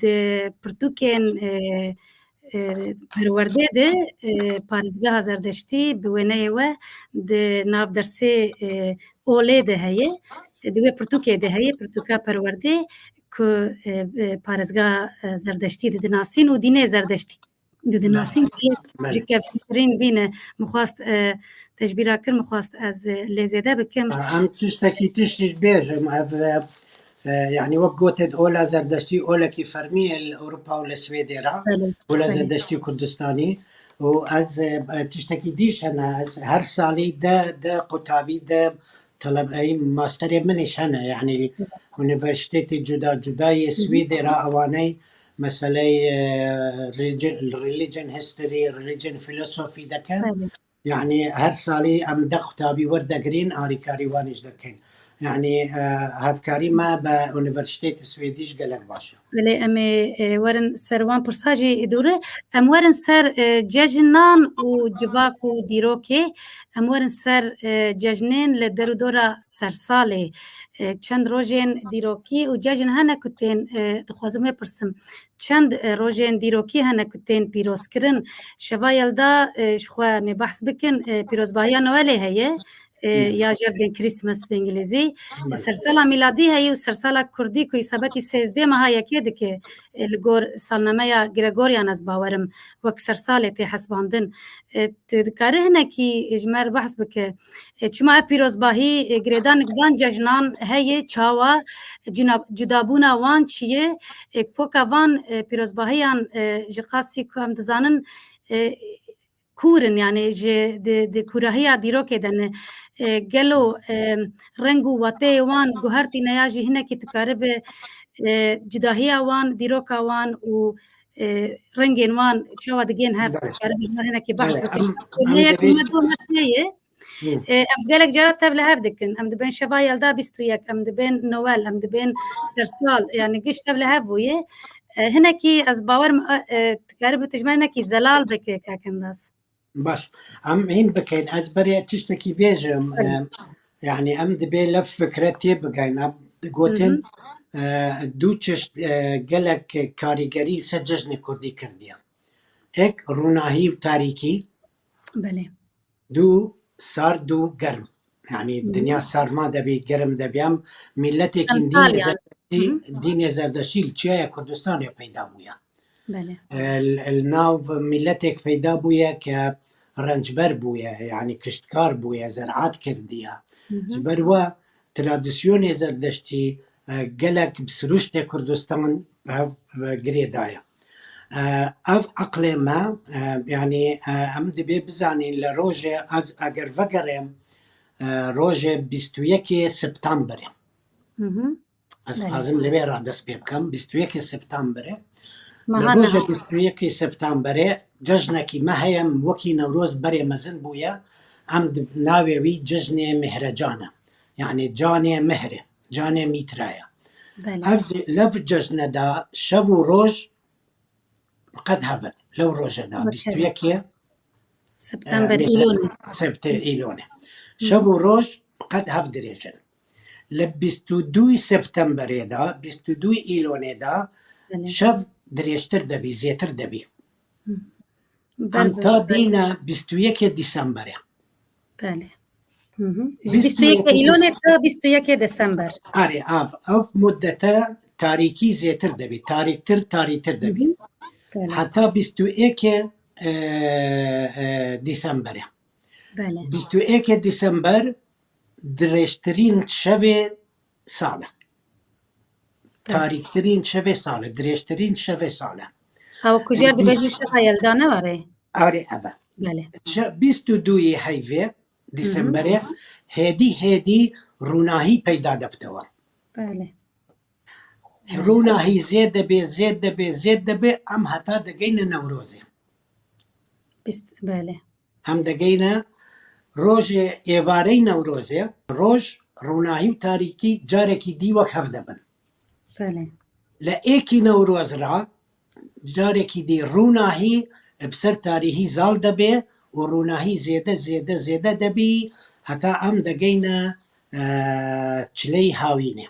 di pirtûkên, e, e, perwerdê de, e, parêzgeha Zerdeştî bi wêneyê we di nav dersê, e, olê de heye, di wê pirtûkê de heye, pirtûka perwerdê ku, e, e, parêzgeha, e, Zerdeştî didinasîn û dînê Zerdeştî didinasîn Belê. ku yek Belê. ji kevîntirîn dîn e. Min xwest, e, te ji bîra kir, min xwest ez, e, lê zêde bikim. Em tiştekî tiştî bêjim, ev, e, e, yanî wek gotet ola Zerdeştî, olekî fermî ye li Ewropa û li Swêdê re, Belê, ola belê. Zerdeştî Kurdistanî. Û ez, e, e, tiştekî dîş hene, ez her salî de, de qutabî de teleb-, ey, masterê min îş hene, yanî Belê. Unîversîtetê cuda cuda yê Hı hı. Swêdê re ewaney meseley, e, religion, religion history, religion philosophy dekin. Belê. Yanî her salî em de qutabî werdegrîn, arîkarî wan îş dekin. Yanî, e, hevkarî me bi Unîversîtetê Swêdî jî gelek baş e. Belê, em ê, e, werin ser wan pirsa jî dûre. Em werin ser, e, cejnan û civak û dîrokê. Em werin ser, e, cejnên li derûdora sersalê. E, çend rojên dîrokî û cejn hene ku tên, e, dixwazim wê pirsim. Çend, e, rojên dîrokî hene ku tên pîrozkirin. Şeva Yelda, e, ji xwe em ê behs bikin, e, pîrozbahiya Noelê heye, e, Hı. ya jerdên Christmas bi îngilîzî. Hı. Sersala mîladî heye û sersala kurdî ku îsabetî sêzdeh meha yekê dike, e, li gor salnameya Gregorian ez bawerim wek sersalê tê hesbandin. E, tu dikarî hinekî ji me re behs bike? E, çima ev pîrozbahî, e, girêdanik van cejnan heye, çawa cina-, cudabûna wan çi ye? E, koka van, e, pîrozbahiyan, e, ji qasî ku em dizanin, e, kûr in, yanî ji di, di kûrahiya dîrokê de ne. E, gelo, e, reng û wateyê wan guhertîne ya jî hinekî tu karibe, e, cudahiya wan, dîroka wan û, e, rengên wan çawa digên hev, Belê. tu karibe ji me hinekî behs Belê. bike. Em, em Neyek dibê me doh heye. E, em gelek cara tev li hev dikin. Em dibên şeva yelda bîst û yek, em dibên Noel, em dibên sersal. Yani giş tev li hev bûye. E, hinekî ez bawer me, e, dikarî bi tijmenekî zelal bike, kak Endas. Baş. Em hîn bikin. Ez berê tiştekî bêjim. Em, yani em dibê lev fikre tê bigerin. Em digotin, e, du çeşt, e, gelek karîgerî li ser cejnê kurdî kirdiye. Ek rûnahî û tarîkî. Belê. Du sard û germ. Yani dinya sarma debî, germ debî. Em milletekî dînê zerdeştî, dînê zerdeştî li çiyaya Kurdistanê peyda bûye. Belê. E, li, li nav milletek peyda bûye ke rencber bûye, yani kiştkar bûye, zeraat kirdiye. Ji ber we tradisyonê zerdeştî, e, gelek bi siruştê Kurdistan bi hev, e, girê daye. E, ev eqlê me, e, yani, e, em dibê bizanîn li rojê, ez, eger vegerêm, e, rojê bîst û yekê Septemberê. Ez dixwazim li vê re dest pê bikim. Bîst û yekê Septemberê. Li rojê bîst û yekê Septemberê cejnekî me heye, em wekî Newroz berê mezin bûye. Em di navê wî cejnê Mihrecan e. Yani canê mihrê, canê mître ye. Belê. Ev ce-, lev cejne de şev û roj bi qed hev in. Lew roje de bîst û yekê September, e, Îlonê. Sebtê Îlonê. Şev û roj bi qed hev dirêj in. Li bîst û duyê Septemberê de, bîst û duyê Îlonê de şev dirêjtir debî, zêtir debî. Em ta dîne bîst û yekê Dîsemberê. Belê. Ji bîst û yekê Îlonê ta bîst û yekê Desember. Erê, ev, ev muddete tarîkî zêtir debî, tarîktir, tarîtir debî. Belê. Heta bîst û yekê, e, e, Dîsemberê. Belê. Bîst û yekê Dîsember dirêjtirîn şevê sal e. Belê. Tarîktirîn şevê sal e, dirêjtirîn şevê sal e. Ew ku jêr dibêjin şeva yelda ne were? Erê, ev e. Belê. Bîst û duyê heyvê Dîsemberê hêdî hêdî rûnahî peyda debitewe. Belê. Rûnahî zêd debê, zêd debê, zêd debê, em heta digeyne Newrozê. Bîst, belê. Em digeyne rojê êvareyê Newrozê, roj, rûnahî û tarîkî carekî dî wek hev dibin. Belê. Li êkî Newroz re carekî dî rûnahî bi ser tarîhî zal debê û rûnahî zêde, zêde, zêde debî heta em digeyne, e, çileyê hawînê.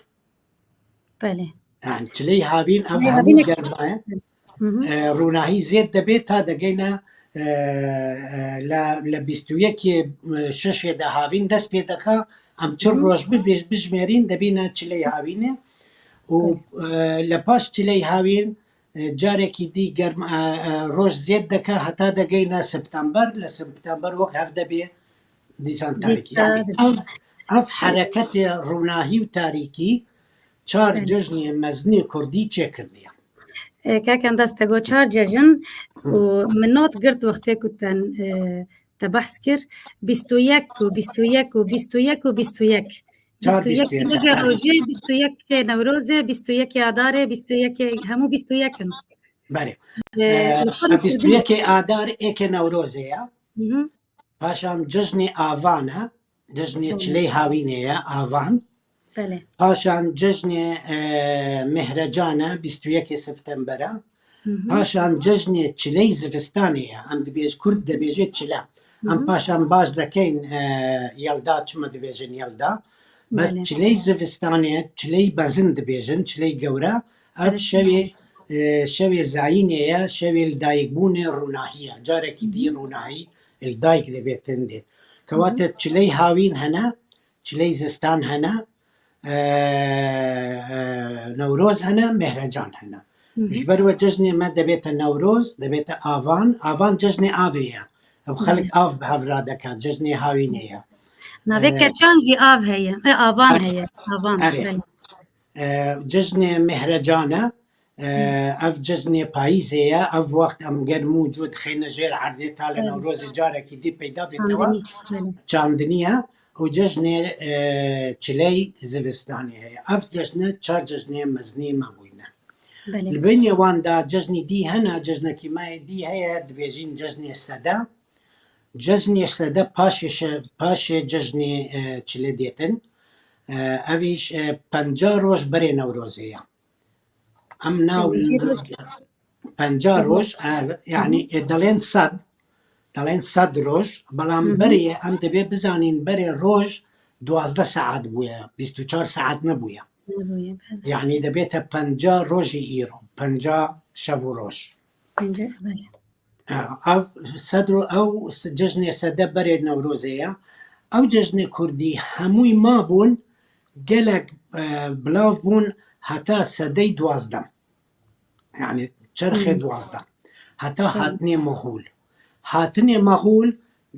Belê. Yani çileyê havîn ev hemû germa ye. E, rûnahî zêd debê ta digeyne, e, e, le, le bîst û yekê, e, şeşê de havîn dest pê dike, em çil roj bibê-, bijmêrîn dibîne çileyê havînê. Û, e, le paş çileyê havîn, e, carekî dî germ, e, e, roj zêd dike heta digeyne September, le September wek hev debê dîsan tarîkî. Yani ev, ev hereketê rûnahî û tarîkî çar cejnê mezinê kurdî çêkirdiye. E, kak Endas, te got çar cejn û min not girt wextê ku te, e, te behs kir. Bîst û yek û bîst û yek û bîst û yek û bîst û yek. Çar bîst û yek, bîst û yek, bîst û yek, erê. Rojê, bîst û yekê Adarê, bîst û yekê, hemû bîst û yek in. Berê. E, e, bîst û yekê Adar êkê Newrozê ye. Paşan cejnê Avan e. Cejnê çileyê havînê ye, Avan. Belê. Paşan cejnê, e, Mehrecan e, bîst û yekê September e. Paşan cejnê çileyê zivistanê ye. Em dibêj-, Kurd dibêje çile. Em paşan baz dekeyn, e, yelda, çima dibêjin yelda. Bes çileyê zivistanê, çileyê mezin dibêjin, çileyê gewre. Ev şevê, e, şevê zayînê ye, şevê li dayikbûnê rûnahî ye. Carekî dî rûnahî li dayik dibê tindê. Kewate çileyê havîn hene, çileyê zistan hene, e, e, Newroz hene, Mehrecan hene. Ji ber we cejnê me dibête Newroz, dibête Avan. Avan cejnê avê ye. Ev xelk av bi hev radike, cejnê havînê ye. Navê Kerçan jî av heye. E, Avan heye. Avan. Erê. E, cejnê Mehrecan e. E, ev cejnê payîzê ye. Ev wext em germ û cû dixeyne jêr erdê, ta li Newrozê carekî dî peyda bêtewe. Çandinî ye. Û cejnê, e, çileyê zivistanê heye. Ev cejne çar cejnê mezinê me bûyne. Belê. Li bînê wan de cejnê dî hene, cejnekî me yê dî heye, dibêjin cejnê Sede. Cejnê sede paşê şe-, paşê cejnê, e, çile dêtin. E, ev îş, e, penca roj berê Newrozê ye. Em nav Penca roj. Penca roj, e, yani, e, delên sed, delên sed roj, belam Hı hı. berê em dibê bizanîn berê roj duwazdeh saet bûye, bîst û çar saet nebûye. Nebûye, belê. Yani dibête penca rojî îro, penca şev û roj. Penca, belê. Ha, ev sed ro-, ew s-, cejnê sede berê Newrozê ye. Ew cejnê kurdî hemûy mabûn, gelek, e, bilav bûn heta sedey duwazdeh. Yani çerxê Hmm. duwazdeh. Heta Tamam. hatinê Moxûl. Hatinê Moxûl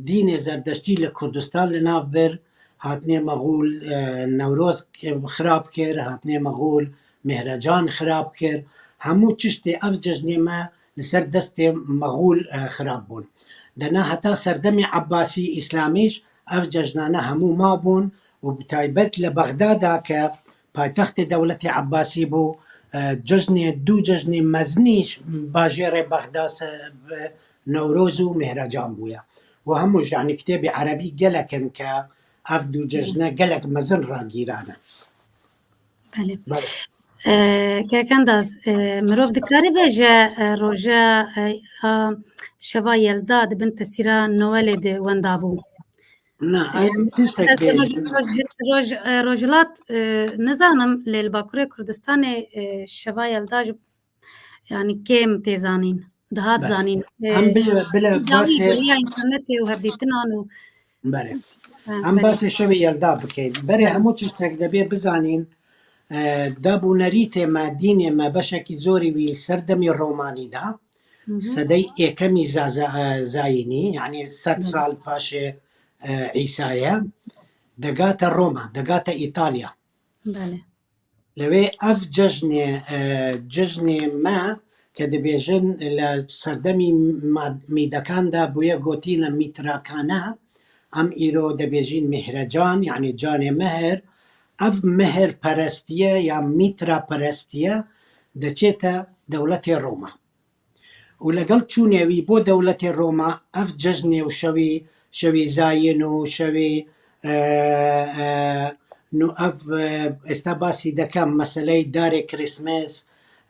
dînê Zerdeştî li Kurdistan li nav bir, hatinê Moxûl, e, Newroz, e, xirab kir, hatinê Moxûl Mehrecan xirab kir. Hemû çiştê ev cejnê me li ser destê Moxûl, e, xirab bûn. Dena heta serdemê Ebbasî Îslamî jî ev cejnane hemû mabûn û bi taybet li Bexdada ke paytextê dewletê Ebbasî bû, e, cejnê, du cejnê mezinî bajêrê Bexda se-, Newroz û Mehrecan bûye. Û hemû jî, yani, kitêbê erebî gelek in ke ev du cejne gelek mezin ragîrane. Belê. Belê. E, Kekendaz, e, mirov dikare bêje, e, roja, e, a, şeva Yelda di bin tesîra Noelê de wenda bû. Na, E, ev tiştek ez bêje. roj, roj, roj, e, rojhilat, e, nizanim, lê li Bakurê Kurdistanê, e, şeva Yelda ji, yani, kêm tê zanîn. Dihat Bes. zanîn. E, Em bile, bile zanîn, basê beriya înternetê û hevdîtinan û Belê. Ha, Em belê. basê şevê Yelda bikeyn. Berê Belê. hemû tiştek debê bizanîn, e, dab û nerîtê me, dînê me beşekî zorî wî li ser demê Romanî de, Hı hı. sedey êkemî za-, za-, e, zayînî, yani sed Belê. sal paşê, e, Îsa ye, degate Roma, degate Îtalya. Belê. Lewê ev cejnê, e, cejnê me ke dibêjin li serdemî ma-, mîdekan de bûye gotîne mîtrakane, em îro dibêjîn mihrecan, yani canê mehir. Ev mehir perestiye ya mîtra perestiye diçête dewletê Roma. Û legel çûnê wî bo dewletê Roma, ev cejnê û şevî, şevî zayîn û şevî, e, e, nû ev, e, êsta basî dekem, meseleyê darê Krîsmes,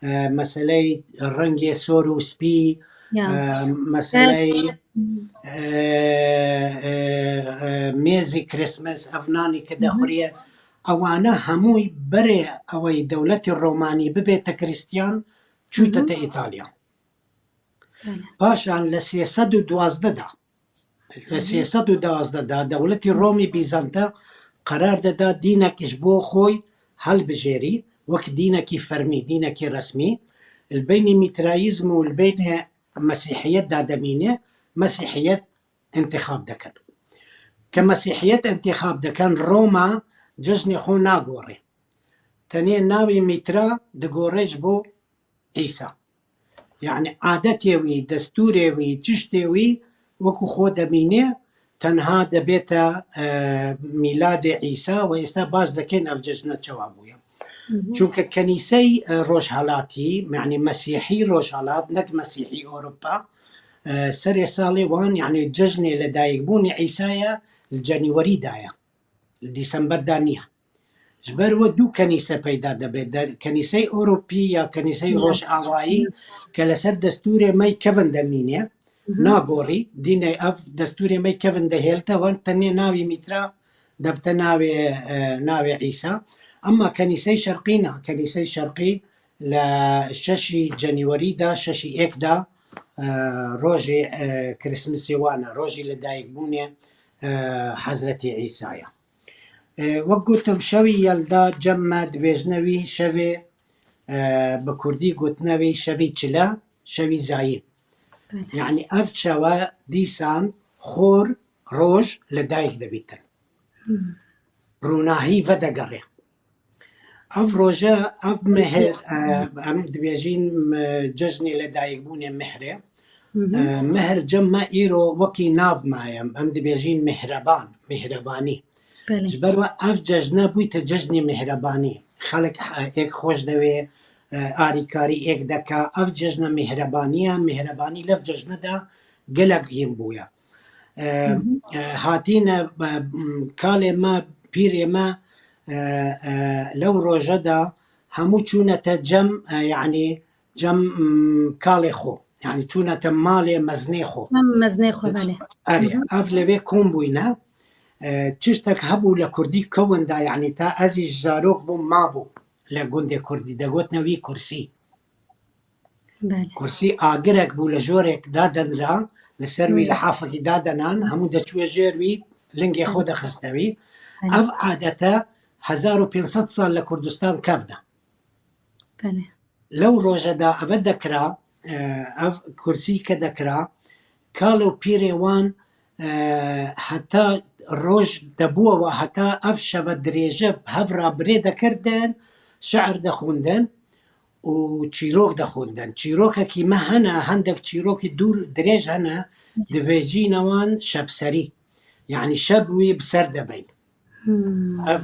e, meseleyê rengê sor û spî, Ya. e, meseleyê, Yes. e, e, e, mêzî Krîsmes, ev nanî ke Hı hı. dexuriye, ewana hemûy berê ew ê dewletê Romanî bibête Krîstiyan, çûte Hı hı. te Îtalya. Belê. Paşan li sê sed û duwazdeh de, li Hı hı. sê sed û duwazdeh de dewletî Romî Bîzante qerar dida dînek ji bo xwe hilbijêrî, wek dînekî fermî, dînekî resmî, li beynî mîtrayîzm û li beynê mesîhiyet de demîne, mesîhiyet intixab dikin. Ke mesîhiyet intixab dikin, Roma cejnê xwe nagore. Tenê navê mîtra digore ji bo Îsa. Yani adetê wî, destûrê wî, çiştê wî wekî xwe demîne, tenha dibête, e, mîladê Îsa û êsta bas dikin ev cejne çawa bûye. Hı hı. Çunke kenîsey, e, rojhelatî, yani mesîhî rojhelat, nek mesîhî Ewropa, e, serê salê wan, yani cejnê li dayikbûnê Îsa ye, li cenîwerî de ye. Li dîsember de niye. Ji ber we du kenîse peyda debe. Der, kenîsey Ewropî ya kenîsey Ya. Rojavayî ke li ser destûrê me kevin demîne, Hı hı. nagorî, dînê ev destûrê me kevin dihêlte wan, tenê navê mîtra debte navê, e, navê Îsa. Ema kenîsey şerqî na, kenîsey şerqî li şeşî cenîwerî de, şeşî êk de, e, rojê, e, Krîsmisê wan e, rojê li dayikbûnê, e, Hezretî Îsa ye. E, wek gotim, şevî Yelda cem me dibêjne wî şevê, e, bi kurdî gotine wî şevî çile, şevî zayîn. Belê. Yani ev çawa dîsan xor roj li dayik dibîtin. Hmm. Rûnahî vedegerê. Ev roje, ev mehir, e, em dibêjin, e, cejnê li dayikbûnê mehrê. Hı hı. E, mehr cem me îro wekî nav maye, em dibêjin mihreban, mihrebanî. Belê. Ji ber we ev cejne bûyte cejnê mihrebanî. Xelk, e, êk xweş dewê, e, arîkarî êk deka. Ev cejne mihrebanî ye, mihrebanî lev cejne de gelek hîn bûye. e, e, hatîne, e, m, kalê me, pîrê me, e, e, lew roje de hemû çûnete cem, e, yanî cem, m, kalê xwe. Yanî çûnete malê meznê xwe. Cem meznê xwe, belê. Erê, ev li vê kom bûyne. E, tiştek hebû li kurdî kewin de, yanî ta ez jî zarok bûm, mabû li gundê kurdî. Degotine wî kursî. Belê. Kursî agirek bû, li jorek daden ra, li ser wî lihafekî dadenan, hemû deçûye jêr wî, lingê xwe dixiste wî. Belê. Ev adete hezar û pênc sed sal li Kurdistan kevne. Belê. Lew roje de eve dekira, e, ev kursî ke dekira, kal û pîrê wan, e, heta roj debûewa, heta ev şeve dirêje bi hev ra birê dekirdin, şiir dixwendin û çîrok dixwendin. Çîrokekî me hene, hindek çîrokî dûr dirêj hene, divêjîne wan şevserî. Yanî şev wî bi ser de bîn. Hmm. Ev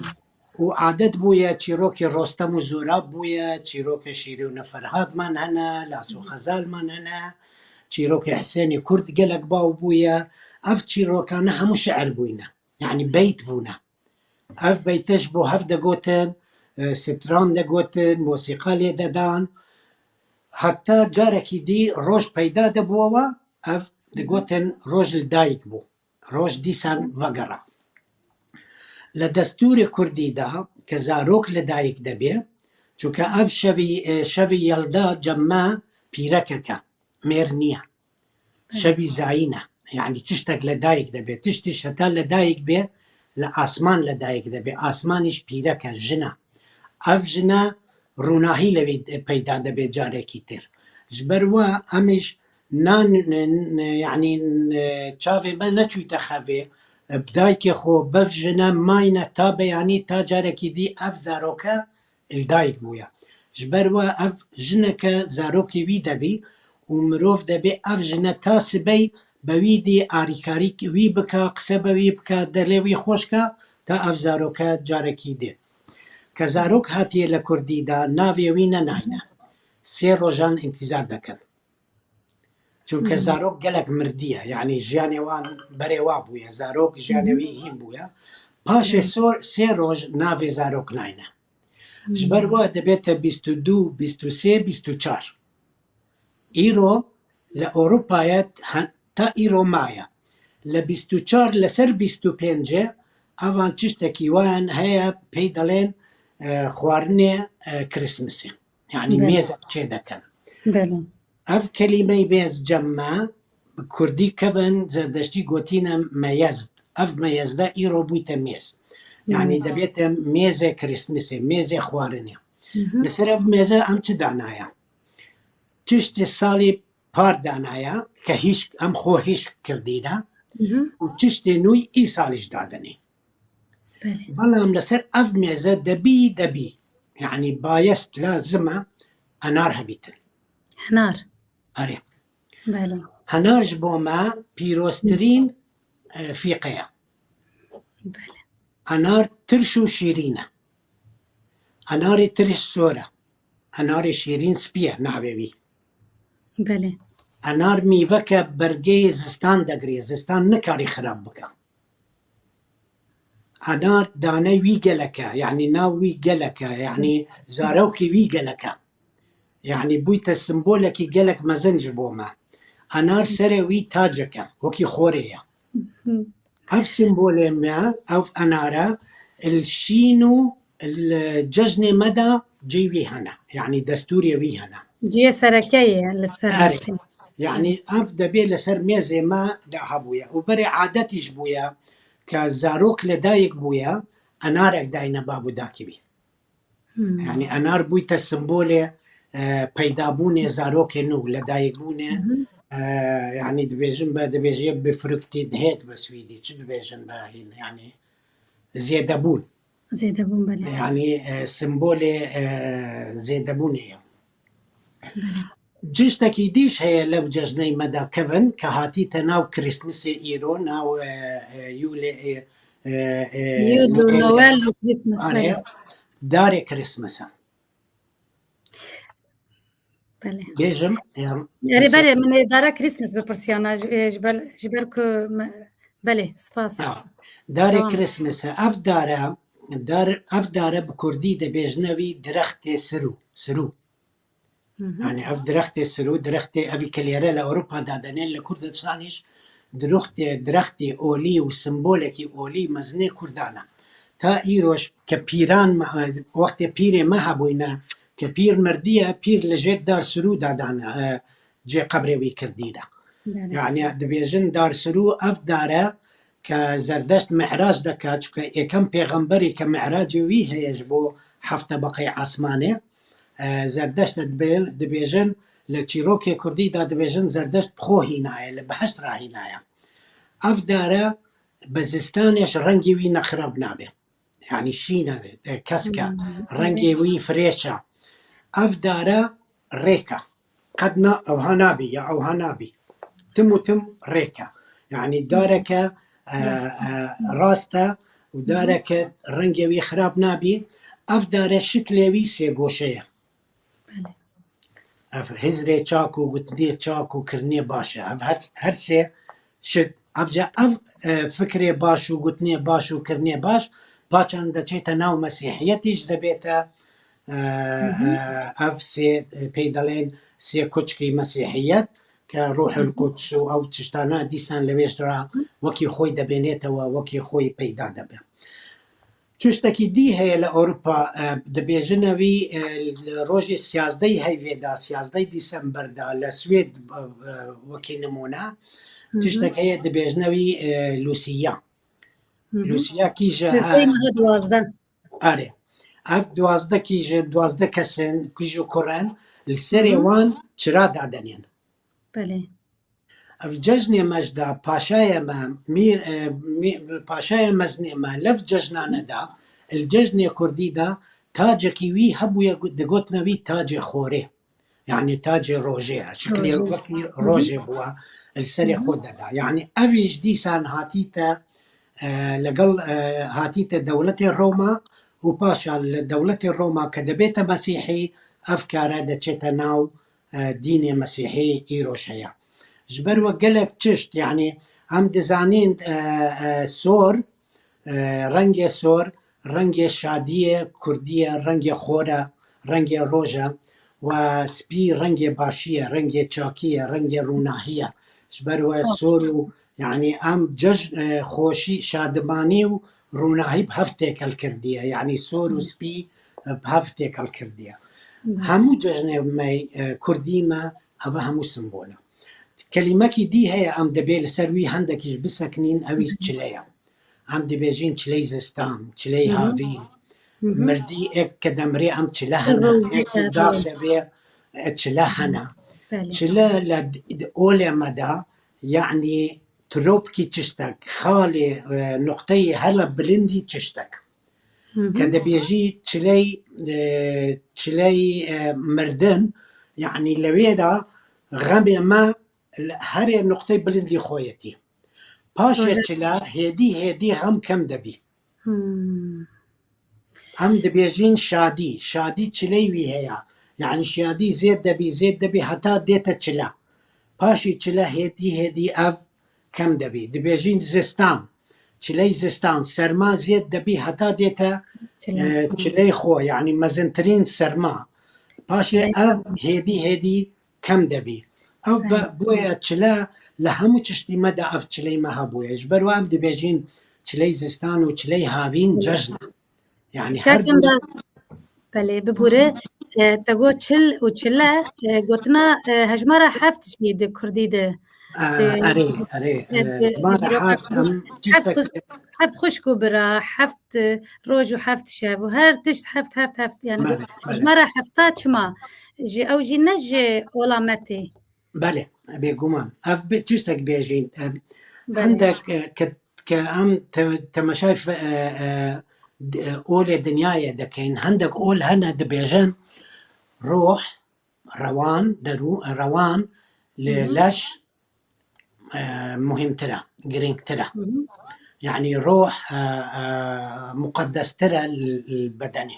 û adet bûye, çîrokê Rostem û Zûrab bûye, çîrokê Şîrîn û Ferhad man hene, Las û Xezal man hene, çîrokê Hisênê Kurd gelek baw bûye. Ev çîrokane hemû şiir bûyne. Yanî beyt bûne. Ev beyte ji bo hev degotin, e, stran degotin, mosîqa lê dedan. Heta carekî dî roj peyda dibû we, ev digotin roj li dayik bû. Roj dîsan vegera. Li destûrê kurdî de ke zarok li dayik dibê, çunke ev şevî, e, şevî yelda cem me pîrekeke, mêr niye. Şevî zayîn e. Yanî tiştek li dayik dibê. Tiştî heta li dayik bê, li asman li dayik dibê. Asmanî jî pîrek e, jin e. Ev jine rûnahî li wî peyda dibê carekî têr. Ji ber we em î ji nan, n-, n-, yanî, n-, çavê me neçûyte xevê, bi dayikê xwe, bev jine mayne ta beyanî, ta carekî dî ev zaroke li dayik bûye. Ji ber we ev jineke zarokê wî debî û mirov debê ev jine ta sibey be wî dî arîkarî wî bika, qise be wî bika, delê wî xweş ka, ta ev zaroke carekî dê. Ke zarok hatiye li kurdî de, navê wî nenayne. Sê rojan întîzar dikin. Çunke zarok gelek mirdiye. Yanî jiyanê wan berê wa bûye. Zarok jiyanê wî hîn bûye. Paşê sor-, sê roj navê zarok nayne. Ji ber wa dibête bîst û du, bîst û sê, bîst û çar. Îro li Ewropayê he-, ta îro maye. Li bîst û çar li ser bîst û pêncê evan tiştekî wayan heye, pey dalen, e, xwarinê, e, Krîsmisê. Yanî mêzek çê dikin. Belê. Ev kelîmeyê mêz cem me, bi kurdî kevin, zerdeştî gotîne meyezd. Ev meyezde îro bûyte mêz. Yanî dibête mêzê Krîsmisê, mêzê xwarinê. Li ser ev mêze em çi danaya? Tiştê salê par danaya, ke hişk, em xwe hişk kirdîne û tiştê nû î salî jî dadinê. Belê. Belam li ser ev mêze debî, debî. Yanî bayest lazim e enar hebîtin. Henar. Erê. Belê. Henar ji bo me pîroztirîn, e, fîqe ye. Belê. Enar tirş û şîrîn e. Enarê tirş sor e. Enarê şîrîn spî ye navê wî. Belê. Enar mîveke bergeyê zistan degirê. Zistan nikarî xirab bike. Enar dane wî gelek e, yanî nav wî gelek e, yanî zarokê wî gelek e. Yanî bûyte simbolekî gelek mezin ji bo me. Enar serê wî tacek e, wekî xorê ye. Ev simbolê me, ev enare, li şîn û li cejnê me de cihê wî hene. Yanî destûrê wî hene. Cihê sereke ye li ser. Erê. Yanî ev debê li ser mêzê me de hebûye. Û berê adetî jî bûye ke zarok li dayik bûye, enarek dayne bab û dakî wî. Yanî enar bûyte simbolê, e, peydabûnê zarokê nû, li dayikbûnê, e, yanî dibêjin be, dibêje befruktidhet bi swîdî, çi dibêjin be hîn, yanî zêdebûn. Zêdebûn, belê. Yanî, e, simbolê, e, zêdebûnê ye. Ciştekî dî jî heye lev cejney me de kevin, ke hatîte nav Krîsmisê îro, nav, e, e, Yûlê, e, e, e, Yûl û Noel û Krîsmis, belê. Darê Krîsmis e. Belê. Bêjim, e, erê, belê, min ê dara Krîsmis bipirsiya, na, ji, e, ji ber, ji ber ku me, Belê, spas. Ha, darê Tamam. Christmas e. Ev dare, dar, ev dare bi kurdî dibêjine wî dirextê sirû, sirû. Hı hı. Yani ev dirextê sirû, dirextê evî ke lêre li Ewropa dadenên li Kurdistan îş dirextê, dirextê olî û simbolekî olî mezinê Kurdan e. Ta îroj ke pîran me, wextê pîrê me hebûyne, ke pîr mirdiye, pîr li jêr dar sirû dadane, e, cê qebrê wî kirdî de. Belê. Yani dibêjin dar sirû ev dare ke Zerdeşt mi'rac deke, çunke êkem pêxemberî ke mi'racê wî heye ji bo heft tebeqey asmanê. E, Zerdeşt dibê-, dibêjin, li çîrokê kurdî de dibêjin Zerdeşt bi xwe hînaye, li behişt rahînaye. Ev dare bi zistanê ji rengê wî nexirab nabe. Yani şîn e, e, kesk e, Hmm, rengê evet. wî firêş e. Ev dare rêk e. Qet na, ewha nabî, ya ewha nabî. Tim û tim rêk e. Yani dareke, e, Rast. e, rast e û Hı hı. dareke rengê wî xirab nabî. Ev dare şiklê wî sê goşe ye. Belê. Ev hizrê çak û gutinê çak û kirinê baş e. Ev her, her sê şit. Evca ev, e, fikrê baş û gutinê baş û kirinê baş paçan de çête nav Mesîhiyetî jî debête, e, Hı hı. e, ev sê, e, pey delên sê kuçkî Mesîhiyet ke Ruhul Hı hı. Quds û ew tiştana dîsan li wê ji ra wekî xwe debênêtewe, wekî xwe peyda debe. Tiştekî dî heye li Ewropa, e, dibêjine wî, e, li rojê siyazdehî heyvê de, siyazdehî Dîsember de, li Swêd, e, e, wekî nimûne, Hı hı. tiştek heye dibêjine wî, e, Lusiya. Hı hı. Lusiya kî ji, Siyazdehî e, meha duwazdeh. Erê. Ev duwazdeh kî ji duwazdeh kesin, kî ji kuren, li serê Hı hı. wan çira dadenên. Belê. Ev cejnê me ji da paşayê me, mîr, e, mî-, paşayê mezinê me lev cejnane da, li cejnê kurdî da tacekî wî hebûye, gu-, digotina wî tacê xorê. Yani tacê rojê ye. Şiklê Rojê. wekî Hı hı. rojê bûwa, li serê Hı hı. xwe de da. Yani ev îş dîsan hatîte, e, legel, e, hatîte dewletê Roma û paşa li dewletê Roma ke dibête Mesîhî, ev kare de çête nav e, dînê Mesîhî îroj heye. Ji ber we gelek tişt, yanî em dizanîn, e, e, sor, e, rengê sor, rengê şadiyê kurdî ye, rengê xor e, rengê roj e, we spî rengê başî ye, rengê çakî ye, rengê rûnahî ye. Ji ber we sor û, yanî em cejn, e, xweşî, şadimanî û rûnahî bi hev têkel kirdiye. Yanî sor û spî, e, bi hev têkel kirdiye. Hemû cejnê me, e, kurdî me, ev hemû simbol e. Kelîmekî dî heye, em dibê li ser wî hendekî ji biseknîn, ew î çile ye. Em dibêjin çiley zistan, çiley Hı hı. havîn. Hı hı. Mirdî êk ke demirê em çile Çil hene, rozî êk ke dav dibê, e, çile hene. Belê. Çile li d-, olê me de, yanî tropkî tiştek, xalê, e, nuqteyê hele bilindî tiştek. Hı hı. Ke dibêjî çiley, e, çiley, e, mirdin, yanî li wê de xemê me li herê nuqteyê bilindî xwe yetî. Paşê Roja çila hêdî hêdî xem kem debî. Hmm. Em dibêjin şadî, şadî çiley wî heye. Yanî şadî zêd debî, zêd debî heta dête çila. Paşî çila hêdî hêdî ev kem debî. Dibêjin zistan. Çiley zistan, serma zêd debî heta dête, Çiley. e, çiley xwe, yanî mezintirîn serma. Paşê Çiley ev xwe. hêdî hêdî kem debî. Ev be, Evet. boye çile li hemû tiştî me de ev çiley me hebûye. Ji ber we em dibêjin çiley zistan û çiley havîn Çiley. cejn e. Yani her Kakim du da, belê, bibûre, e, te got çil û çile, e, gotina, e, hejmara heft jî di kurdî de. E, Di, erê, erê, e, e, di, hejmara di, heft, heft, em heft tiştek xus-, heft xwişk û bira, heft, e, roj û heft şev û her tişt heft, heft, heft, yani Belê, belê. hejmara hefta çima? Ji, ew jî ne ji ola me tê. Belê, bêguman. Ev bi tiştek bêjîn. Em, Belê. hendek, e, ke, ke em te-, temeşay fe-, e, e, d-, e, olê dinyayê dekin. Hendek ol hene dibêjin, roh, rewan, derû-, rewan li Hı hı. leş, e, muhîmtir e, girîngtir e. Hı hı. Yani roh, e, e, muqeddestir e li, li bedenê.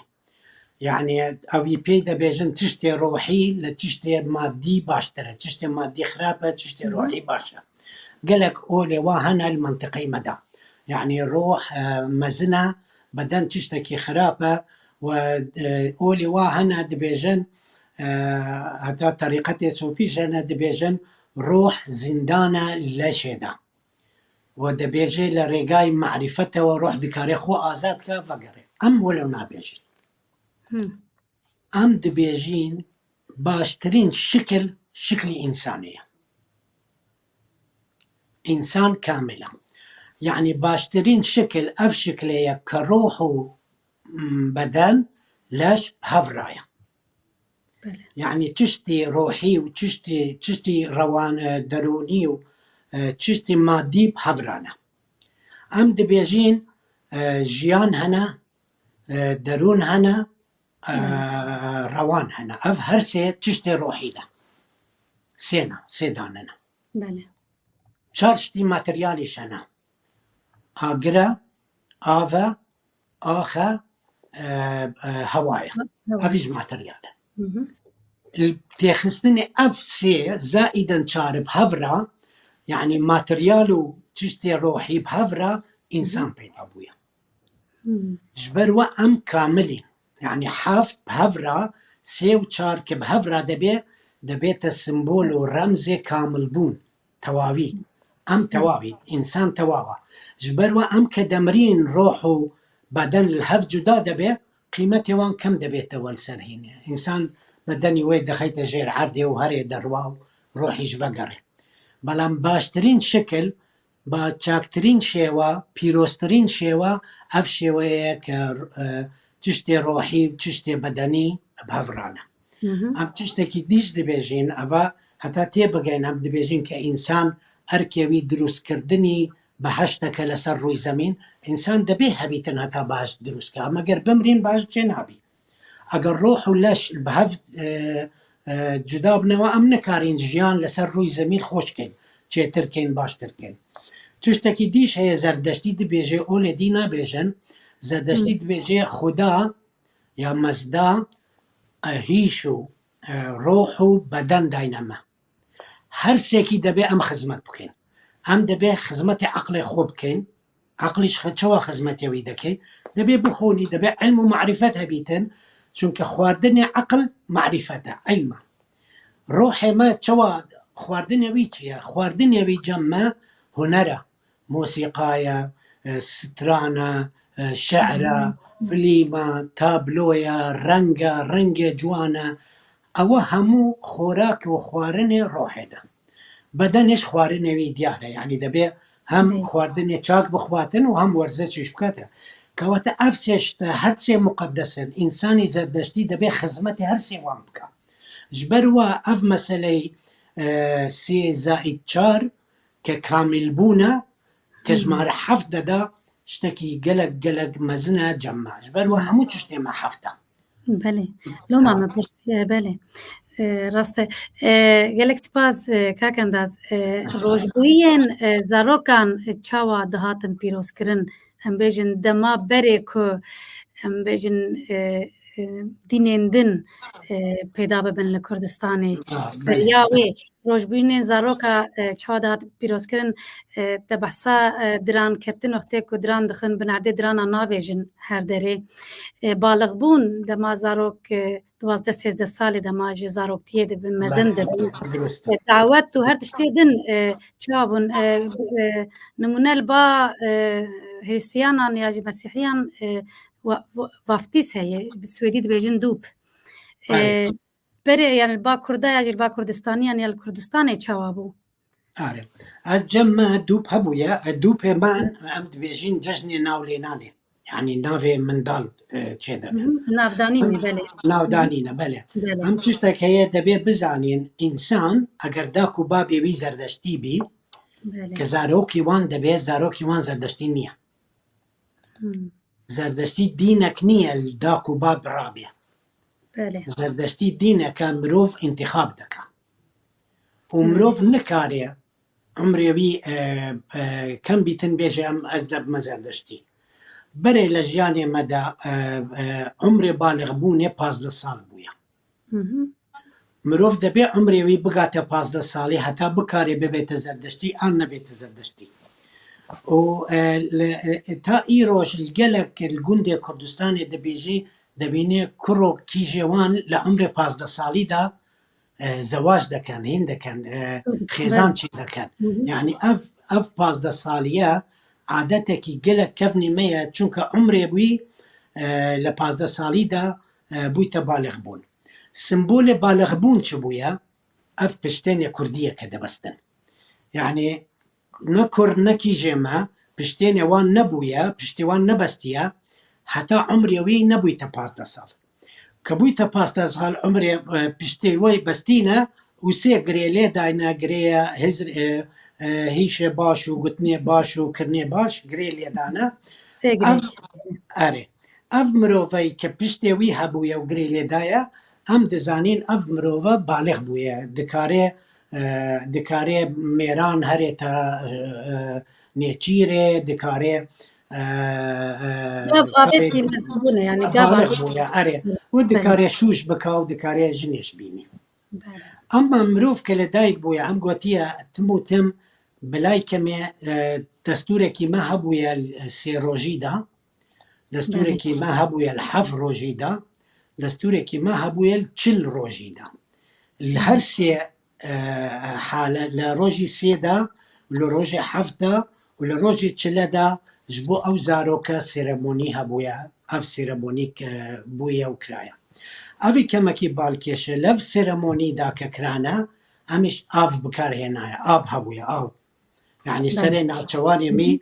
Yani ev yî pê dibêjin tiştê rohî li tiştê madî baştir e. Tiştê madî xirab e, tiştê Hı hı. rohî baş e. Gelek olê wa hene li mentiqeyê me de. Yanî ruh, e, mezin e, beden tiştekî xirab e û, e, olê wa hene dibêjin, e, heta terîqetê sofî jî hene dibêjin, ruh zîndan e leşê de. Û dibêje li rêgay marîfetewe ruh dikare xwe azad ke vegere. Em wilo nabêjin. Hmm. Em dibêjin baştirîn şikil, şiklî însanê ye. Însan kamil e. Yanî baştirîn şikil ev şiklê ye ke ruh û, mm, beden, leş bi hev re ye. Belê. Yanî tiştî ruhî û tiştî, tiştî rewan, e, derûnî û, e, tiştî madî bi hev re ne. Em dibêjin, e, jiyan hene, e, derûn hene, e, Belê. rewan hene. Ev her sê tiştê ruhî ne. Sê ne, sê dane ne. Belê. Çar tiştî materyalî hene. Agir e, av e, ax e, e, e, hewa ye. Hewa. Ev jî materyal e. Hı hı. Li têxistinê ev sê zaîden çar bi hev re, yanî materyal û tiştê ruhî bi hev re însan Hı hı. peyda bûye. Hı. Ji ber we em kamil in. Yanî heft bi hev re, sê û çar ki bi hev re debe, debête simbol û remzê kamilbûn. Tewawî. Em tewawî. Însan tewaw e. Ji ber we em ke demirîn, ruh û beden li hev cuda debe, qîmetê wan kem debête we li ser hînê. Însan bedenî wê dixeyte jêr erdê û herê derwa û ruhî ji vegere. Belam baştirîn şikil, ba çaktirîn şêwe, pîroztirîn şêwe, ev şêweyê ke, e, tiştê ruhî û tiştê bedenî bi hev re ne. Hı hı. Em tiştekî dî jî dibêjin, eva heta tê bigihên, em dibêjin ke însan erkê wî dirûstkirdinî behişteke li ser rûyê zemîn, însan dibê hebîtin heta behişt dirûst ke. Em eger bimrîn behişt çê nabî. Eger ruh û leş bi hev, e, e, cuda bine we, em nikarîn jiyan li ser rûyê zemîn xweş kên, çêtir kên, baştir kên. Tiştekî dî jî heye, Zerdeştî dibêje, olê dî nabêjin. Zerdeştî Hı. dibêje, Xuda ya Mezda, e, hîş û, e, ruh û beden dayne me. Her sêkî debê em xizmet bikin. Em debê xizmetê eqlê xwe bikin. Eqlî ji xwe çawa xizmetê wî dike? Debê bixwînî, debê ilm û marîfet hebîtin. Çunke xwardinê eql marîfet e, ilm e. Ruhê me çawa xwardinê wî çi ye? Xwardinê wî cem me huner e. Mosîqa ye, e, stran e, e, şe'ir e, Hmm. fîlm e, tablo ye, reng e, rengê ciwan e. Ewa hemû xorak û xwarinê ruhê ne. Bedenê ji xwarinê wî diyar e. Yanî debê hem Belê. xwardinê çak bixwatin û hem werziş jî bikate. Kewate ev sê tişt her sê muqeddes in. Însanî Zerdeştî debê xizmetê her sê wan bike. Ji ber wa ev meseleyê, e, sê zaîd çar ke kamîlbûn e, ke ji Hmm. me re heft dede, tiştekî gelek, gelek mezin e cem me. Ji ber wa Hmm. hemû tiştê me heft e. Belê. Loma Tamam. me pirsiye, belê. E, rast e. E, gelek spas, e, kak Endaz. E, Spas. Rojbûyiyên, e, zarokan, e, çawa dihatin pîrozkirin? Em bêjin dema berê ku, em bêjin, e, e, dînên din, e, peyda bibin li Kurdistanê. Ha, belê. Beriya wê, rojbûyînên zaroka, e, çawa dihat pîrozkirin, e, te behsa, e, diran ketin, wextê ku diran dixin, binerdê dirana navêjin her derê. E, balixbûn, dema zarok, e, duwazdeh sêzdeh salê dema ji zaroktiyê dibin, mezin Belê. dibin. Dirust e. E, dawet û her tiştê din, e, çawa bûn? E, e, nimûne li ba, e, Hristiyanan ya jî Mesîhiyan, e, wa-, wa-, vaftîz heye, bi Swêdî dibêjin dûp. E, Belê. Berê, yani li ba Kurda ya jî li ba Kurdistaniyan ya li Kurdistanê çawa bû? Are. Ez cem me dûp hebûye, e, dûpê me em dibêjin cejnê navlênanê. Yanî navê mendal, e, çêdibin. Hı hı, navdanî Em ne, belê. Navdanî ne, belê. Belê. Em tiştek heye debê bizanîn, însan eger dak û babê wî Zerdeştî bî, Belê. ke zarokî wan debê, zarokî wan Zerdeştî niye. Hmm. Zerdeştî dînek niye li dak û bab rabê. Belê. Zerdeştî dîneke mirov întîxab dike. Û Hmm. mirov nikare umrê wî, e, e, kem bîtin bêje em ez dibime Zerdeştî. Berê li jiyanê me de, e, e, umrê balixbûnê pazdeh sal bûye. Hı hı. Mirov debê umrê wî bigate pazdeh salî heta bikarê bibête zerdeştî an nebête zerdeştî. Û, e, li, e, ta îroj li gelek li gundê Kurdistanê dibêjî, debînê kurok kîjê wan li umrê pazdeh salî de, e, zewac deken, hîn deken, e, xêzan çê deken. Hı hı. Yani ev, ev pazdeh saliye adetekî gelek kevnî me ye, çunke umrê wî, e, li pazdeh salî de, e, bûyte balixbûn. Simbolê balixbûn çi bûye? Ev piştênê kurdiyeke dibistin. Yani ne kur ne kîjê me piştênê wan nebûye, piştî wan nebestiye, heta umrê wî nebûyte pazdeh sal. Ke bûyte pazdeh sal umrê, e, piştê wê bestîne û sê girê lê dayne, girêye hizr, e, e, hîşê baş û gutinê baş û kirinê baş girê lê dane. Sê girê. Ev, erê. Ev mirovey ke piştê wî hebûye û girê lê daye, em dizanîn ev mirove balix bûye. Dikare, e, dikare mêran herê te, e, e, nêçîrê, dikare, e, e, Ya babetî mezin bûne, yani gav balix bûye, erê. Û dikare şûş bika û dikare jinê ji bînî. Belê. Ama mirov ke li dayik bûye, em gotiye tim û tim bilay kemê, e, destûrekî me hebûye li sê rojî de, destûrekî me hebûye li heft rojî de, destûrekî me hebûye li çil rojî de. Li her sê, e, hale, li rojî sê de, li rojê heft de û li rojê çile de ji bo ew zaroke seremonî hebûye, ev seremonî ke bûye û kiraya. Evî kemekî balkêş e, lev seremonî da ke kirane, em îş av bikar hênaye, av hebûye, av. Yani serê naçewanê mî,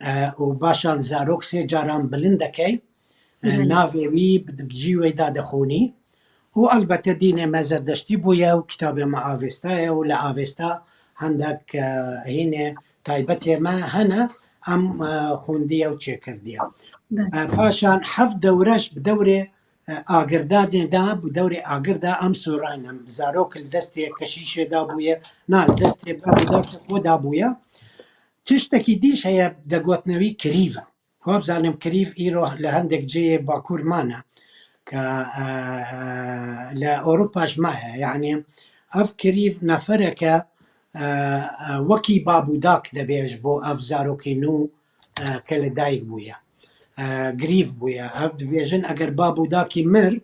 e, û başan zarok sê caran bilind dekey, e, navê wî bi cî wê da dixûnî. Û elbette dînê me zerdeştî bûye û kitabê me avêsta ye û li avêsta hendek, e, hînê taybetê me hene, em, e, xwindiye û çêkirdiye. E, paşan heft dewreş bi dewrê, e, agirdanê de, bi dewrê agir de em sûrayne. Zarok li destê keşîşê da bûye, na li destê babûdakê xwe da bûye. Tiştekî dîş heye, degotine wî kirîv e. Xwe bizanim kirîv îro li hendek cihê Bakur mane ke, e, e, li Ewropa ji me ye. Yani ev kirîv nefereke, e, e, wekî babûdak debê ji bo ev zarokê nû, e, ke li dayik bûye. E, girîv bûye. Ev dibêjin eger babûdakî mir,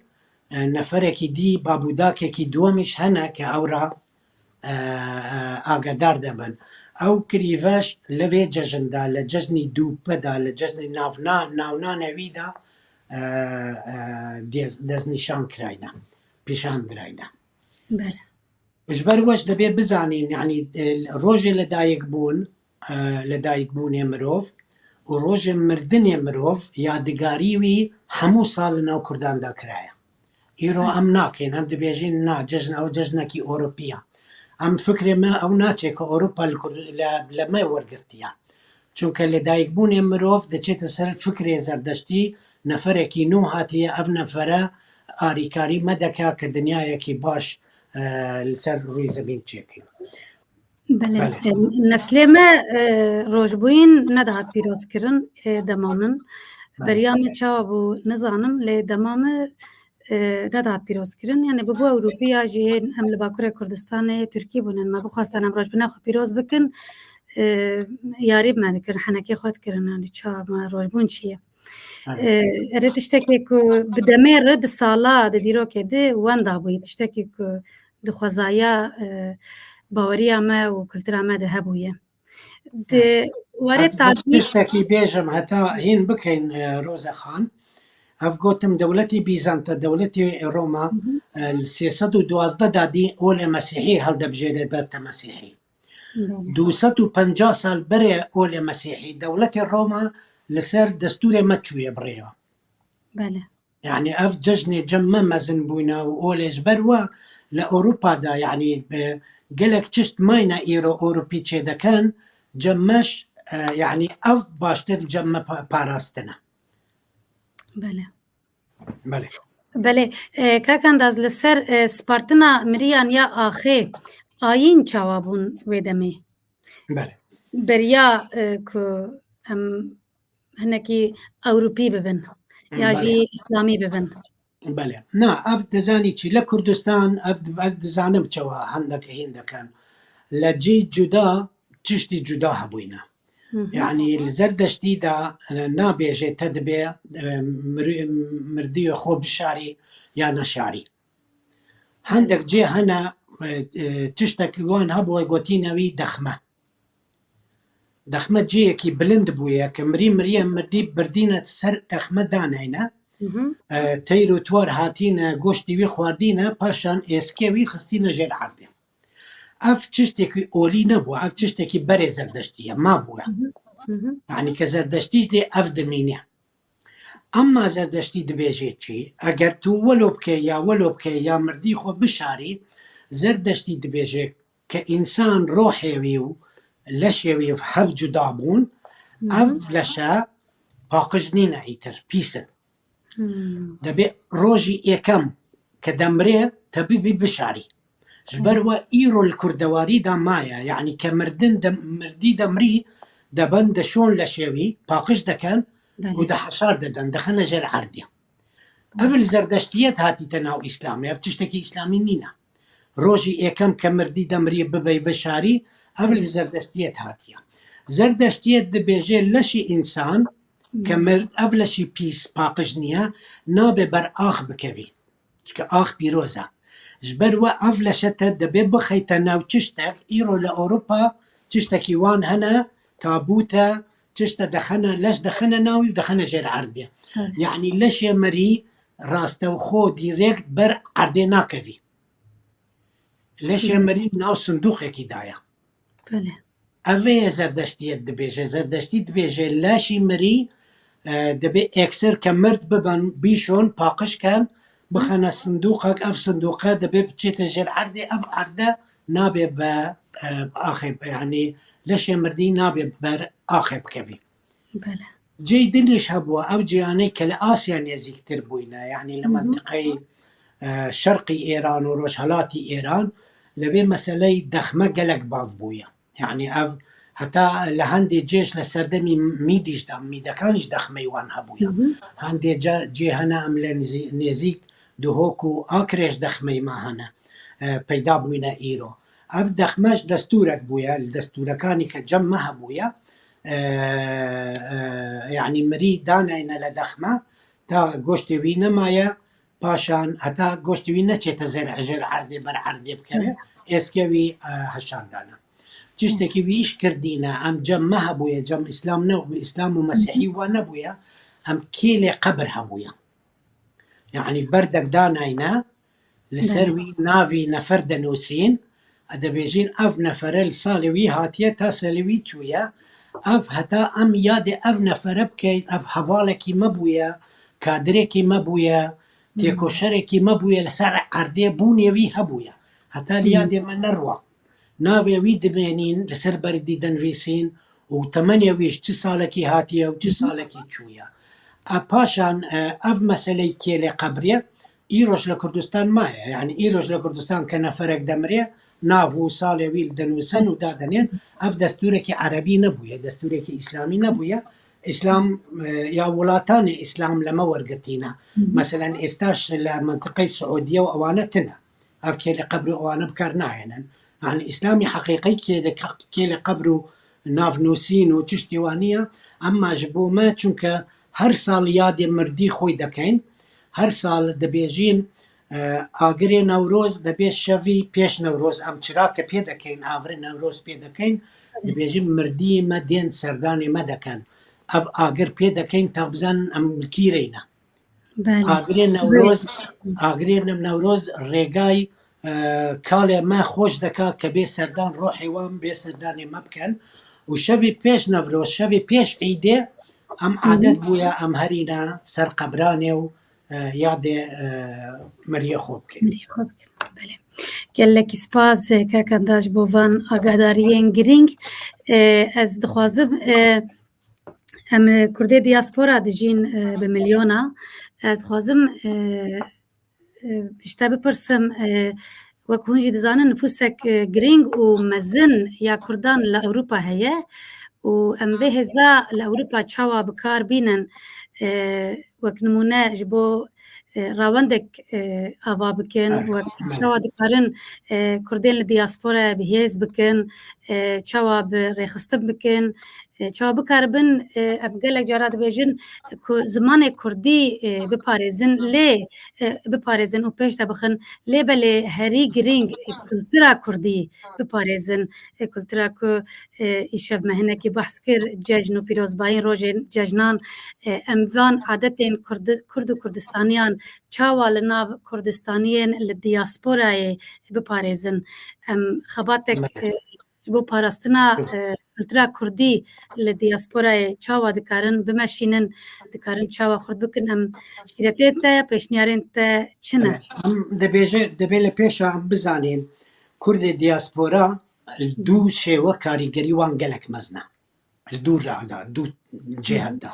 e, neferekî dî, babûdakekî duwemîş hene ke ew ra, e, e, agedar dibin. Ew kirîveş li vê cejn de, li cejnî dûpe de, li cejnî navna-, navnanewî de, e, e, dez-, destnîşan kirayne, pîşan dirayne. Belê. Ji ber weş dibê bizanîn, yanî, e, rojê li dayik bûn, e, li dayik bûnê mirov û rojê mirdinê mirov, yadigarî wî hemû sal li nav Kurdan de kiraye. Îro em nakin, em dibêjin na, cejna ew cejnekî Ewropî ye. Em fikrê me ew naçe ku Ewropa li Kurd-, li, li me wergirtiye. Çunke li dayikbûnê mirov diçête ser fikrê zerdeştî, neferekî nû hatiye, ev nefere arîkarî me deke ke dinyayekî baş, e, li ser rûyê zemîn çêkin. Belê. Belê. E, neslê me, e, rojbûyîn nedihat pîrozkirin, e, dema min. Belê. Beriya me çawa bû nizanim, lê dema me, e, nedihat pîrozkirin. Yani bûbû Ewropî ya jî hên em li Bakurê Kurdistanê Tirkî bûnin. Me bixwestin em rojbûna xwe pîroz bikin, e, yarî bi me dikirin, henekê xwe dikirin. Yani çawa me rojbûn çi ye? Evet. E, erê tiştekê ku bi demê re, bi sala, di dîrokê de wenda bûye. Tiştekî ku di xwezaya, e, baweriya me û kultura me de hebûye. Di warê tadî tiştekî bêjim, heta hîn bikeyn, e, Roze Xan. Ev gotim, dewletê Bîzanta, dewletê Roma, e, li sê sed û duwazdeh da dî olê Mesîhî hildibijêre berte Mesîhî. Belê. Du sed û penca sal berê olê Mesîhî, dewletê Roma li ser destûrê me çûye bi rêya. Belê. Yani ev cejnê cem me mezin bûyne û olê ji ber we li Ewropa de, yani, e, gelek çişt mayne îro Ewropî çêdeken, cem me ş-, e, yani ev baştir cem me pa-, parastine. Belê. Belê. Belê. E, Kak Andaz, li ser, e, spartina miriyan ya axê, ayîn çawa bûn wê demê? Belê. Beriya, e, ku em hinekî Ewropî bibin, ya jî Îslamî bibin. Belê. Na, ev dizanî çi? Li Kurdistan, ev di-, ez dizanim çawa hendek hîn dikin. Li cî cuda, tiştî cuda hebûyne. Hı hı. Yanî li Zerdeştî de, e, nabêje te dibe, e, mir-, mirdiyê xwe bişarî ya neşarî. Hendek cê hene, e, e, tiştek wan hebûye gotîne wî dexme. Dexme cihekî bilind bûye, ke mirî miriye, mirdî birdîne ser dexme daneyne. Hı hı. E, teyr û twar hatîne, goştî wî xwardîne, paşan êskê wî xistîne jêr erdê. Ev tiştekî olî nebû, ev tiştekî berê Zerdeştî ye, mabûye. Hı hı. Hı hı. Yanî ke Zerdeştî dê ev dimîne. Emma Zerdeştî dibêje çi? Eger tu welo bike ya welo bike ya mirdî xwe bişarî, Zerdeştî dibêje ke însan rohê wî û leşê wî hev cuda bûn, Hı hı. ev leşe paqij nîne îtir, pîs in. Hmm. Debê rojî êkem ke demrê te bibî bişarî. Ji ber Hmm. we îro li kurdewarî de maye, yanî ke mirdin de, mirdî demrî, deben de şon leşê wî, paqij deken Belê. û de heşar deden, dixine jêr erdê. Ev li Zerdeştiyet hatîte nav Îslamê, ev tiştekî Îslamî nîne. Rojî êkem ke mirdî demriyê bibey veşarî, ev li Zerdeştiyet hatiye. Zerdeştiyet dibêje leşî însan ke Hmm. mird, ev leşî pîs paqij niye, nabe ber ax bikevî. Çike ax pîroz e. Ji ber we ev leşe te dibê bixeyte nav tiştek, îro li Ewropa tiştekî wan hene, tabût e, tişte dixene, leş dixene navî û dixene jêr erdê. Evet. Yanî leşê mirî rastewxo dîrekt ber erdê nakevî. Leşê Hı. mirî nav sindûqekî daye. Belê. Ev ê Zerdeştiyet dibêje. Zerdeştî dibêje leşî mirî, e, dibê ekser ke mird bibin, bîşon, paqij ken, bixene sindûqek, ev sindûqe dibê biçête jêr erdê, ev erde nabe be, e, axê, yanî leşê mirdî nabe ber axê bikevî. Belê. Cey din jî hebû, ew cîhanê ke li Asya nêzîktir bûyne, yanî li Hı hı. mentiqeyê, e, şerqî Êran û rojhelatî Êran, li vê meseleyê dexme gelek bav bûye. Yanî ev heta li hendê cêş li serdemî Mîdîş de, Mîdekan jî dexmeyê wan hebûye. Hı hı. Hendê ca-, cê hene em li nêzî-, nêzîk Duhok û Akirê jî dexmeyê me hene, e, peyda bûyne îro. Ev dexme ji destûrek bûye, li destûrekanî ke cem me hebûye, e, e, yanî mirî daneyne li dexme, ta goştê wî nemaye, paşan heta goştê wî neçête zer-, jêr erdê ber erdê bikeve, Hı. êskê wî, e, heşan dane. Tiştekî wî îş kirdîne, em cem me hebûye, cem Îslam ne, Îslam û Mesîhî wa nebûye, em kêlê qebir hebûye. Yanî berdek danayne, li ser Belê. wî navî nefer denûsîn, e, dibêjin ev nefere li salê wî hatiye ta salê wî çûye. Ev heta em yadê ev nefere bikeyn, ev hevalekî me bûye, kadirêkî me bûye, Hmm. têkoşerekî me bûye, li ser erdê bûnê wî hebûye. Heta li Hmm. yadê me nerwa. Navê wî dimênîn, li ser berdî dinivîsîn û temenê wî ji çi salekî hatiye û çi Hı hı. salekî çûye. E, paşan, e, ev meseleyê kêlê qebrê îroj li Kurdistan maye. Yanî îroj li Kurdistan ke neferek demire, nav û salê wî li dinivîsin û dadenên. Ev destûrekî erebî nebûye, destûrekî îslamî nebûye. Îslam, e, ya welatanê îslam li me wergirtîne. Hı hı. Meselen, êstaş li mentiqeyê Siûdiye û ewane tine. Ev kêlê qebrî û wane bi kar nahênin. Yanî îslamî heqîqî kêlê, kêlê qebr û navnûsîn û tiştî wan niye. Emma ji bo me, çunke her sal yadê mirdî xwe dekeyn, her sal dibêjin, e, agirê Newroz dibê şevî pêş Newroz, em çirake pê dekeyn, avirê Newroz pê dekeyn, dibêjin mirdî me dên serdanê me deken. Ev agir pê dekeyn ta bizanin em li kî reyne. Belê. Agirê Newroz, agirê Newroz rêgay, e, kalê me xweş deka ke bê serdan rohê wan, bê serdanê me bikin. Û şevê pêş Newroz, şevê pêş Îdê em Hı hı. adet bûye, em herîne ser qebranê û, e, yadê, e, meriyê xwe bikin. Meriyê xwe bikin. Belê. Gelekî spas, e, kaka Enda, ji bo van agadariyên girîng. E, ez dixwazim, e, Em, e, Kurdê diaspora dijîn, e, bi milyona. Ez xwazim, e, e, ji te bipirsim, e, wek hûn jî dizanin, nifûsek, e, girîng û mezin ya Kurdan li Ewropa heye û em vê hêza li Ewropa çawa bi kar bînin, e, wek nimûne ji bo e, rewendek, e, ava bikin, Evet, wek evet. çawa dikarin, e, Kurdên li diasporaya bi hêz bikin, e, çawa bi rêxistin bikin, e, çawa bikaribin, e, em gelek cara dibêjin ku zimanê Kurdî, e, biparêzin, lê, e, biparêzin û pêş de bixin, lê belê herî girîng, e, kultura Kurdî biparêzin. E, kultura ku, e, îşev me hinekî behs kir, cejn û pîrozbayîn rojên cejnan, e, em van adetên Kurdi-, Kurd û Kurdistaniyan çawa li nav Kurdistaniyên li diasporayê biparêzin. Em xebatek, Me- e, ji bo parastina, Çok- e, kultura Kurdî li diasporayê çawa dikarin bimeşînin, dikarin çawa xurt bikin, em şîretên te, pêşniyarên te çi ne? Evet. Em dibêje, dibê li pêşa em bizanîn, Kurdê diaspora li dû şêwe karîgerî wan gelek mezin e. Li dû re de, dû cihê de.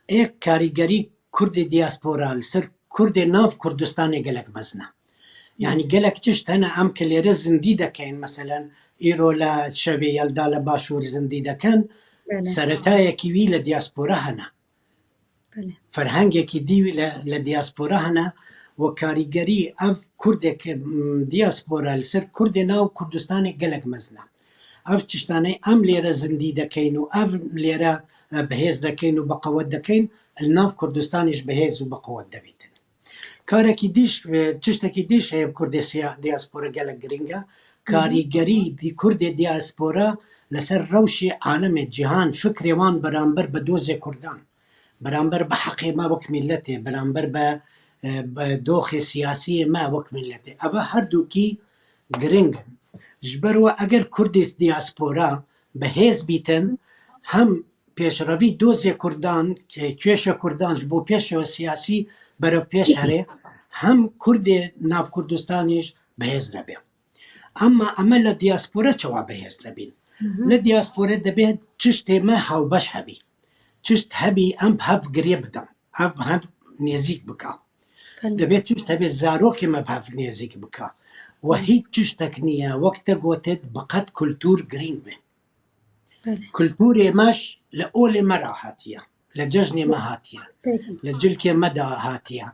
Ê karîgerî Kurdê diaspora li ser Kurdê nav Kurdistanê gelek mezin e. Yani gelek tişt hene em ki lêre zindî dekeyin, meselen îro le şevê Yelda le Başûr zindî dekin, Belê. Seretayekî wî li diaspora hene. Belê. Ferhengekî dî wî li, li diaspora hene û karîgerî ev Kurdek, m, diaspora li ser Kurdê nav Kurdistanê gelek mezin e. Ev tiştanê em lêre zindî dekeyin û ev lêre, e, bi hêz dekeyin û bi qewet dekeyin, li nav Kurdistanê jî bi hêz û bi qewet dibîtin. Karekî dîş, e, tiştekî dîş heye bi Kurdê siya-, diaspora gelek girîng e. Hı hı. Karîgerî di Kurdê diaspora li ser rewşê alemê, cîhan, fikrê wan beramber bi dozê Kurdan, beramber bi heqê me wek miletê, beramber bi, e, bi doxê siyasiyê me wek miletê. Eva her dûkî girîng in. Ji ber we eger Kurdê diaspora bi hêz bîtin, hem pêşrevî dozê Kurdan, ke-, kêşa Kurdan ji bo pêşewa siyasî berev pêş here, hem Kurdê nav Kurdistanê jî bi hêz nebe. Ama em ê li diaspora çawa bi hêz nebîn? Hı hı. Li diaspora dibê tiştê me hawbeş hebî. Tişt hebî em bi hev girê bidin. Ev bi hev nêzîk bike. Belê. Dibê tişt hebê zarokê me bi hev nêzîk bike. We Belê. Hîç tiştek niye, wek te gotit, bi qet kultur girîng be. Belê. Kulturê me ji li olê me re hatiye. Li cejnê me hatiye. Peki. Li cilkê me de hatiye.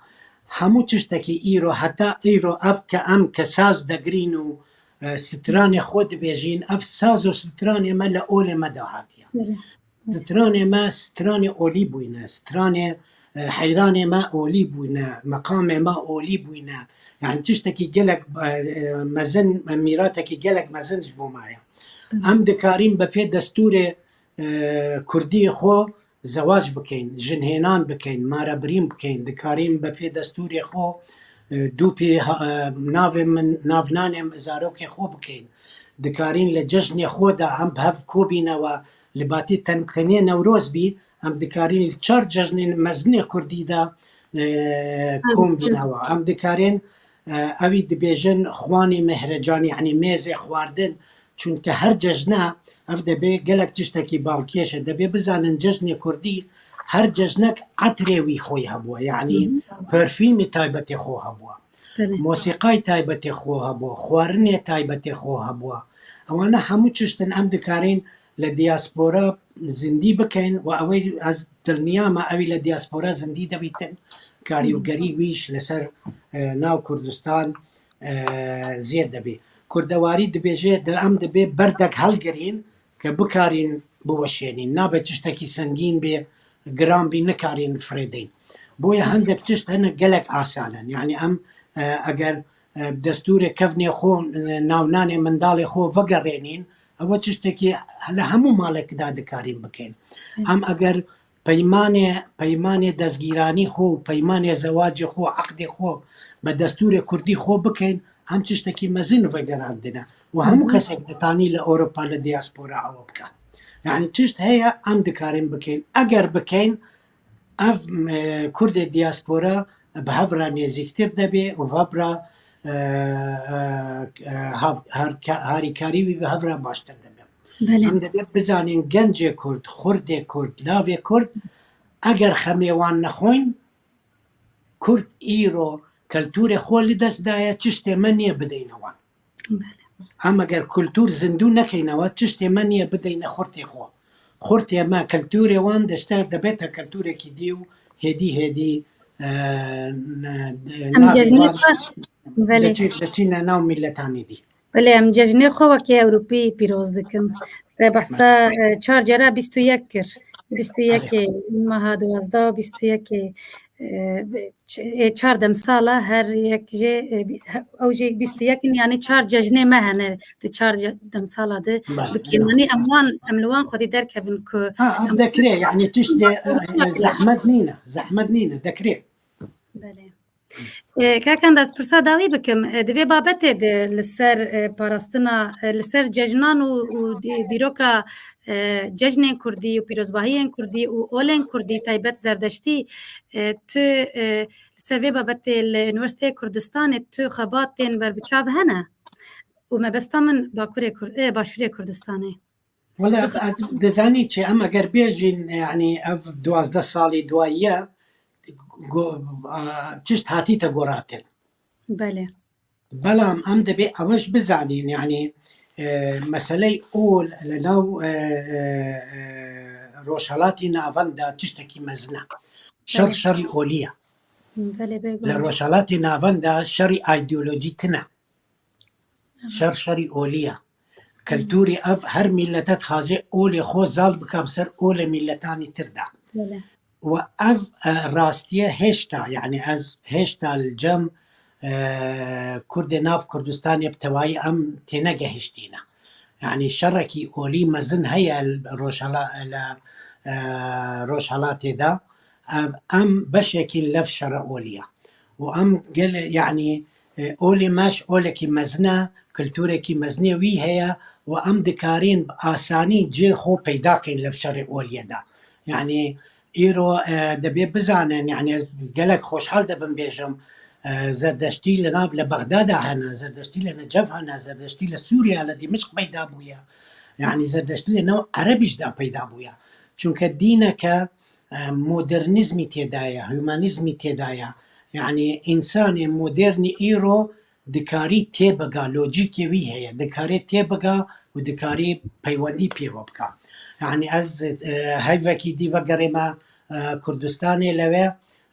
Hemû tiştekî îro, heta îro ev ke em ke saz degirîn û, e, stranê xwe dibêjîn, ev saz û stranê me li olê me de hatiye. Belê. Stranê me stranê olî bûyne, stranê, e, heyranê me olî bûyne, meqamê me olî bûyne. Yani tiştekî gelek, e, e, mezin, mîratekî gelek mezin ji bo me ye. Hı. Em dikarîn bi pê destûrê, e, kurdî xwe zewac bikeyn, jinhênan bikeyn, marebirîn bikeyn, dikarîn bi pê destûrê xwe, e, dûpî ha-, e, navê min, navnanê zarokê xwe bikeyn. Dikarîn li cejnê xwe de em bi hev kobîne we li batî ten-, tenê Newroz bî, em dikarîn li çar cejnên mezinê kurdî de, e, Em kom bîne we. Em dikarîn, e, ewî dibêjin xwanî mehrecanî, yanî mêzê xwardin. Çunke her cejne ev debê gelek tiştekî balkêş e. Debê bizanin cejnê kurdî her cejnek etirê wî xwe hebûye. Yanî Hı hı. Parfîmê taybetê xwe hebûye. Belê. Mosîqayê taybetê xwe hebûye. Xwarinê taybetê xwe hebûye. Ewana hemû tiştin em dikarîn li diaspora zindî bikin û ew ê ez dilniya me ewî li diaspora zindî debîtin. Karîgerî wî jî li ser, e, nav Kurdistan, e, zêd debî. Kurdewarî dibêje, di, em dibê berdek helgirîn ke bikarîn biweşênîn. Nabe tiştekî sengîn bê, giran bî, nikarîn firêdin. Boye hindek tişt hene gelek asan in. Yanî em, e, eger, e, destûrê kevnê xwe, e, navnanê mindalê xwe vegerênîn, ew tiştekî li hemû malek de dikarîn bikin. Hı. Em eger peymanê, peymanê destgîranî xwe û peymanê zewacê xwe, eqdê xwe bi destûrê kurdî xwe bikin, em tiştekî mezin vegerandine. Û hemû Hı hı. kesek ditanî li Ewropa, li diaspora ew bike. Yani tişt heye em dikarin bikin. Eger bikin, ev, e, Kurdê diaspora bi hev re nêzîktir debe û bi hev re, e, e, e, hav-, harka-, harîkarî wî bi hev re baştir debe. Belê. Em dibê bizanên gencê Kurd, xurdê Kurd, lavê Kurd, eger xemê wan nexwin, Kurd îro keltûrê xwe li dest daye, tiştê me niye bideyne wan. Belê. Em eger kultûr zindû nekeyne we, tiştê me niye bideyne xurtê xwe. Xurtê me, keltûrê wan dişte dibête keltûrekî dî û hêdî hêdî, e, ne, e, Em navê cejnê wan xwe, belê. Diçî-, diçîne nav miletanê dî. Belê, em cejnê xwe wekî Ewropî pîroz dikin. Te behsa, Belê. e, çar cara bîst û yek kir. Bîst û yekê meha duwazdeh, bîst û yekê, e, ç-, e, çar demsala her yek jê, e, bi-, he-, ew jî bîst û yek in, yanî çar cejnê me hene di çar ce-, demsala de. Belê, Bi kêmanî belê. Em wan, em li wan xwedî derkevin ku Ha, em em dekirê, yanî tiştê, e, e, zehmet nîne, zehmet nîne, dekirê. Belê. E, Kak Andaz, pirsa dawî bikim. E, di vê babetê de li ser, e, parastina, e, li ser cejnan û, û dî-, dîroka, e, cejnên kurdî û pîrozbahiyên kurdî û olên kurdî, taybet zerdeştî, e, tu, e, li ser vê babetê li Unîversîteya Kurdistanê tu xebatên berbiçav hene? Û mebesta min Bakurê Kur-, e, Başûrê Kurdistanê. Wele, ez dizanî çi, em eger bêjin, yanî ev duwazdeh salî duwayiye, go-, a, tişt hatîte goratin. Belê. Belam em dibê ew ji bizanîn, yanî, e, meseley ol li nav, e, e, e, Rojhelatî Navend de tiştekî mezin e. Şer, Belê. Şerî olî ye. Belê, bêguman. Li Rojhelatî Navend de şerî îdeolojî tune. Şer şerî olî ye. Kulturê ev her mîlete dixwaze olê xwe zal bike bi ser olê mîletanî tir de. Belê. Û ev, e, rastiye hêşta, yanî ez hêşta li cem, e, Kurdê nav Kurdistanê bi tevayî em tênegehiştîne. Yanî şerekî olî mezin heye li Rojhela-, li, e, Rojhelatê de. Em, em beşekî lev şere olî ye. Û em gele, yanî, e, olê me ji olekî mezin e, kulturekî mezinê wî heye û em dikarîn bi asanî cihê xwe peyda kên lev şerê oliyê de. Yanî îro, e, dibê bizanin, yanî ez gelek xweşhal dibim bêjim, e, Zerdeştî li nav, li Bexdada hene, Zerdeştî li Necef hene, Zerdeştî li Sûriye, li Dîmişq peyda bûye. Yanî Zerdeştî li nav Erebî jî de peyda bûye. Çunke dîneke, e, modernîzmî tê de ye, humanîzmî tê de ye. Yanî însanê modernî îro dikarî têbiga, lojîkê wî heye, dikarê têbiga û dikarî peywendî pê ve bika. Yanî ez, e, heyvekî dî vegerême, e, Kurdistanê lewê,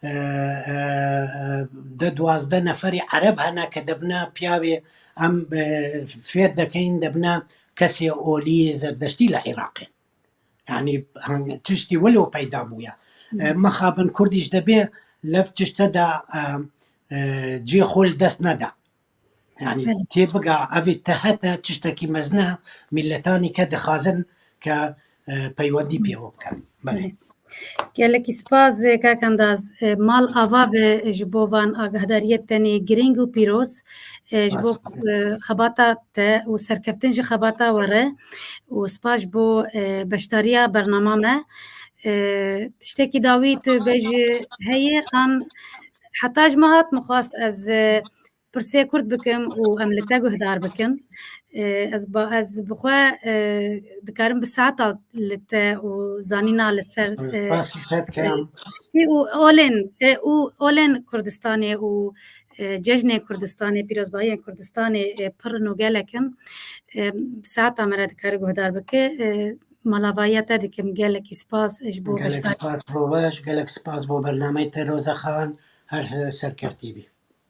e, e, e, de duwazdeh neferî Ereb hene ke dibine piyavê em, e, fêr dekeyin dibine kesê olî Zerdeştî li Iraqê. Yanî, hang-, tiştî wilo peyda bûye. Hı. E, mixabin Kurdî jî dibê lev tişte de, e, e, cihê xwe li dest nede. Yanî, Belê. Têbiga, evê te hete tiştekî mezin e, mîletanî ke dixwazin ke, e, peywendî pê ve bikin. Belê. Belê. Gelekî spas, e, Kak Andaz. E, mal ava be ji bo van agahdariyê tenê giring û pîroz, e, ji bo, Spas. E, xebata te û serkeftin ji xebata we re û spas ji bo, e, beşdariya bernama me. E, tiştekî dawî tu bêjî heye an heta ji me hat, min xwest ez, e, pirsê kurt bikim û em li te guhdar bikin. E, ez ba, ez bi xwe, e, dikarim bi saeta li te û zanîna li ser, e, Spas, e, û olên, e, û olên Kurdistanê û, e, cejnê Kurdistanê, pîrozbahiyên Kurdistanê, e, pir in û gelek in. E, saeta me re dikare guhdar bike. E, malavayiya te dikim. Gelekî spas ji bo Gelek beşdar- spas bo we, gelek spas bo bernameyê te Roza Xan. Her se-, serkeftî bî.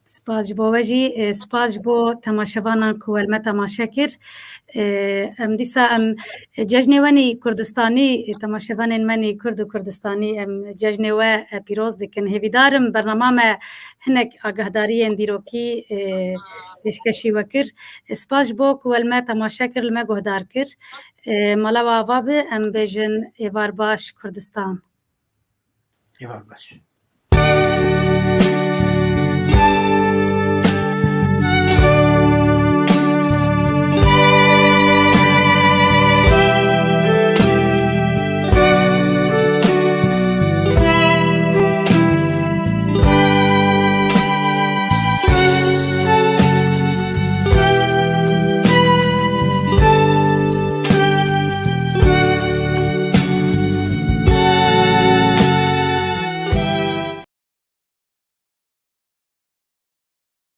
Spas ji bo we jî, e, spas ji bo temaşevanan ku we li me temaşe kir. E, em dîsa em cejnê we nî Kurdistanî, e, temaşevanên me nî Kurd û Kurdistanî, em cejnê we, e, pîroz dikin. Hêvîdar im bernama me hinek agahdariyên dîrokî, e, pêşkêşî we kir. E, spas ji bo ku we li me temaşe kir, li me guhdar kir. E, mala we ava be, em bêjin êvar baş Kurdistan. Êvar baş.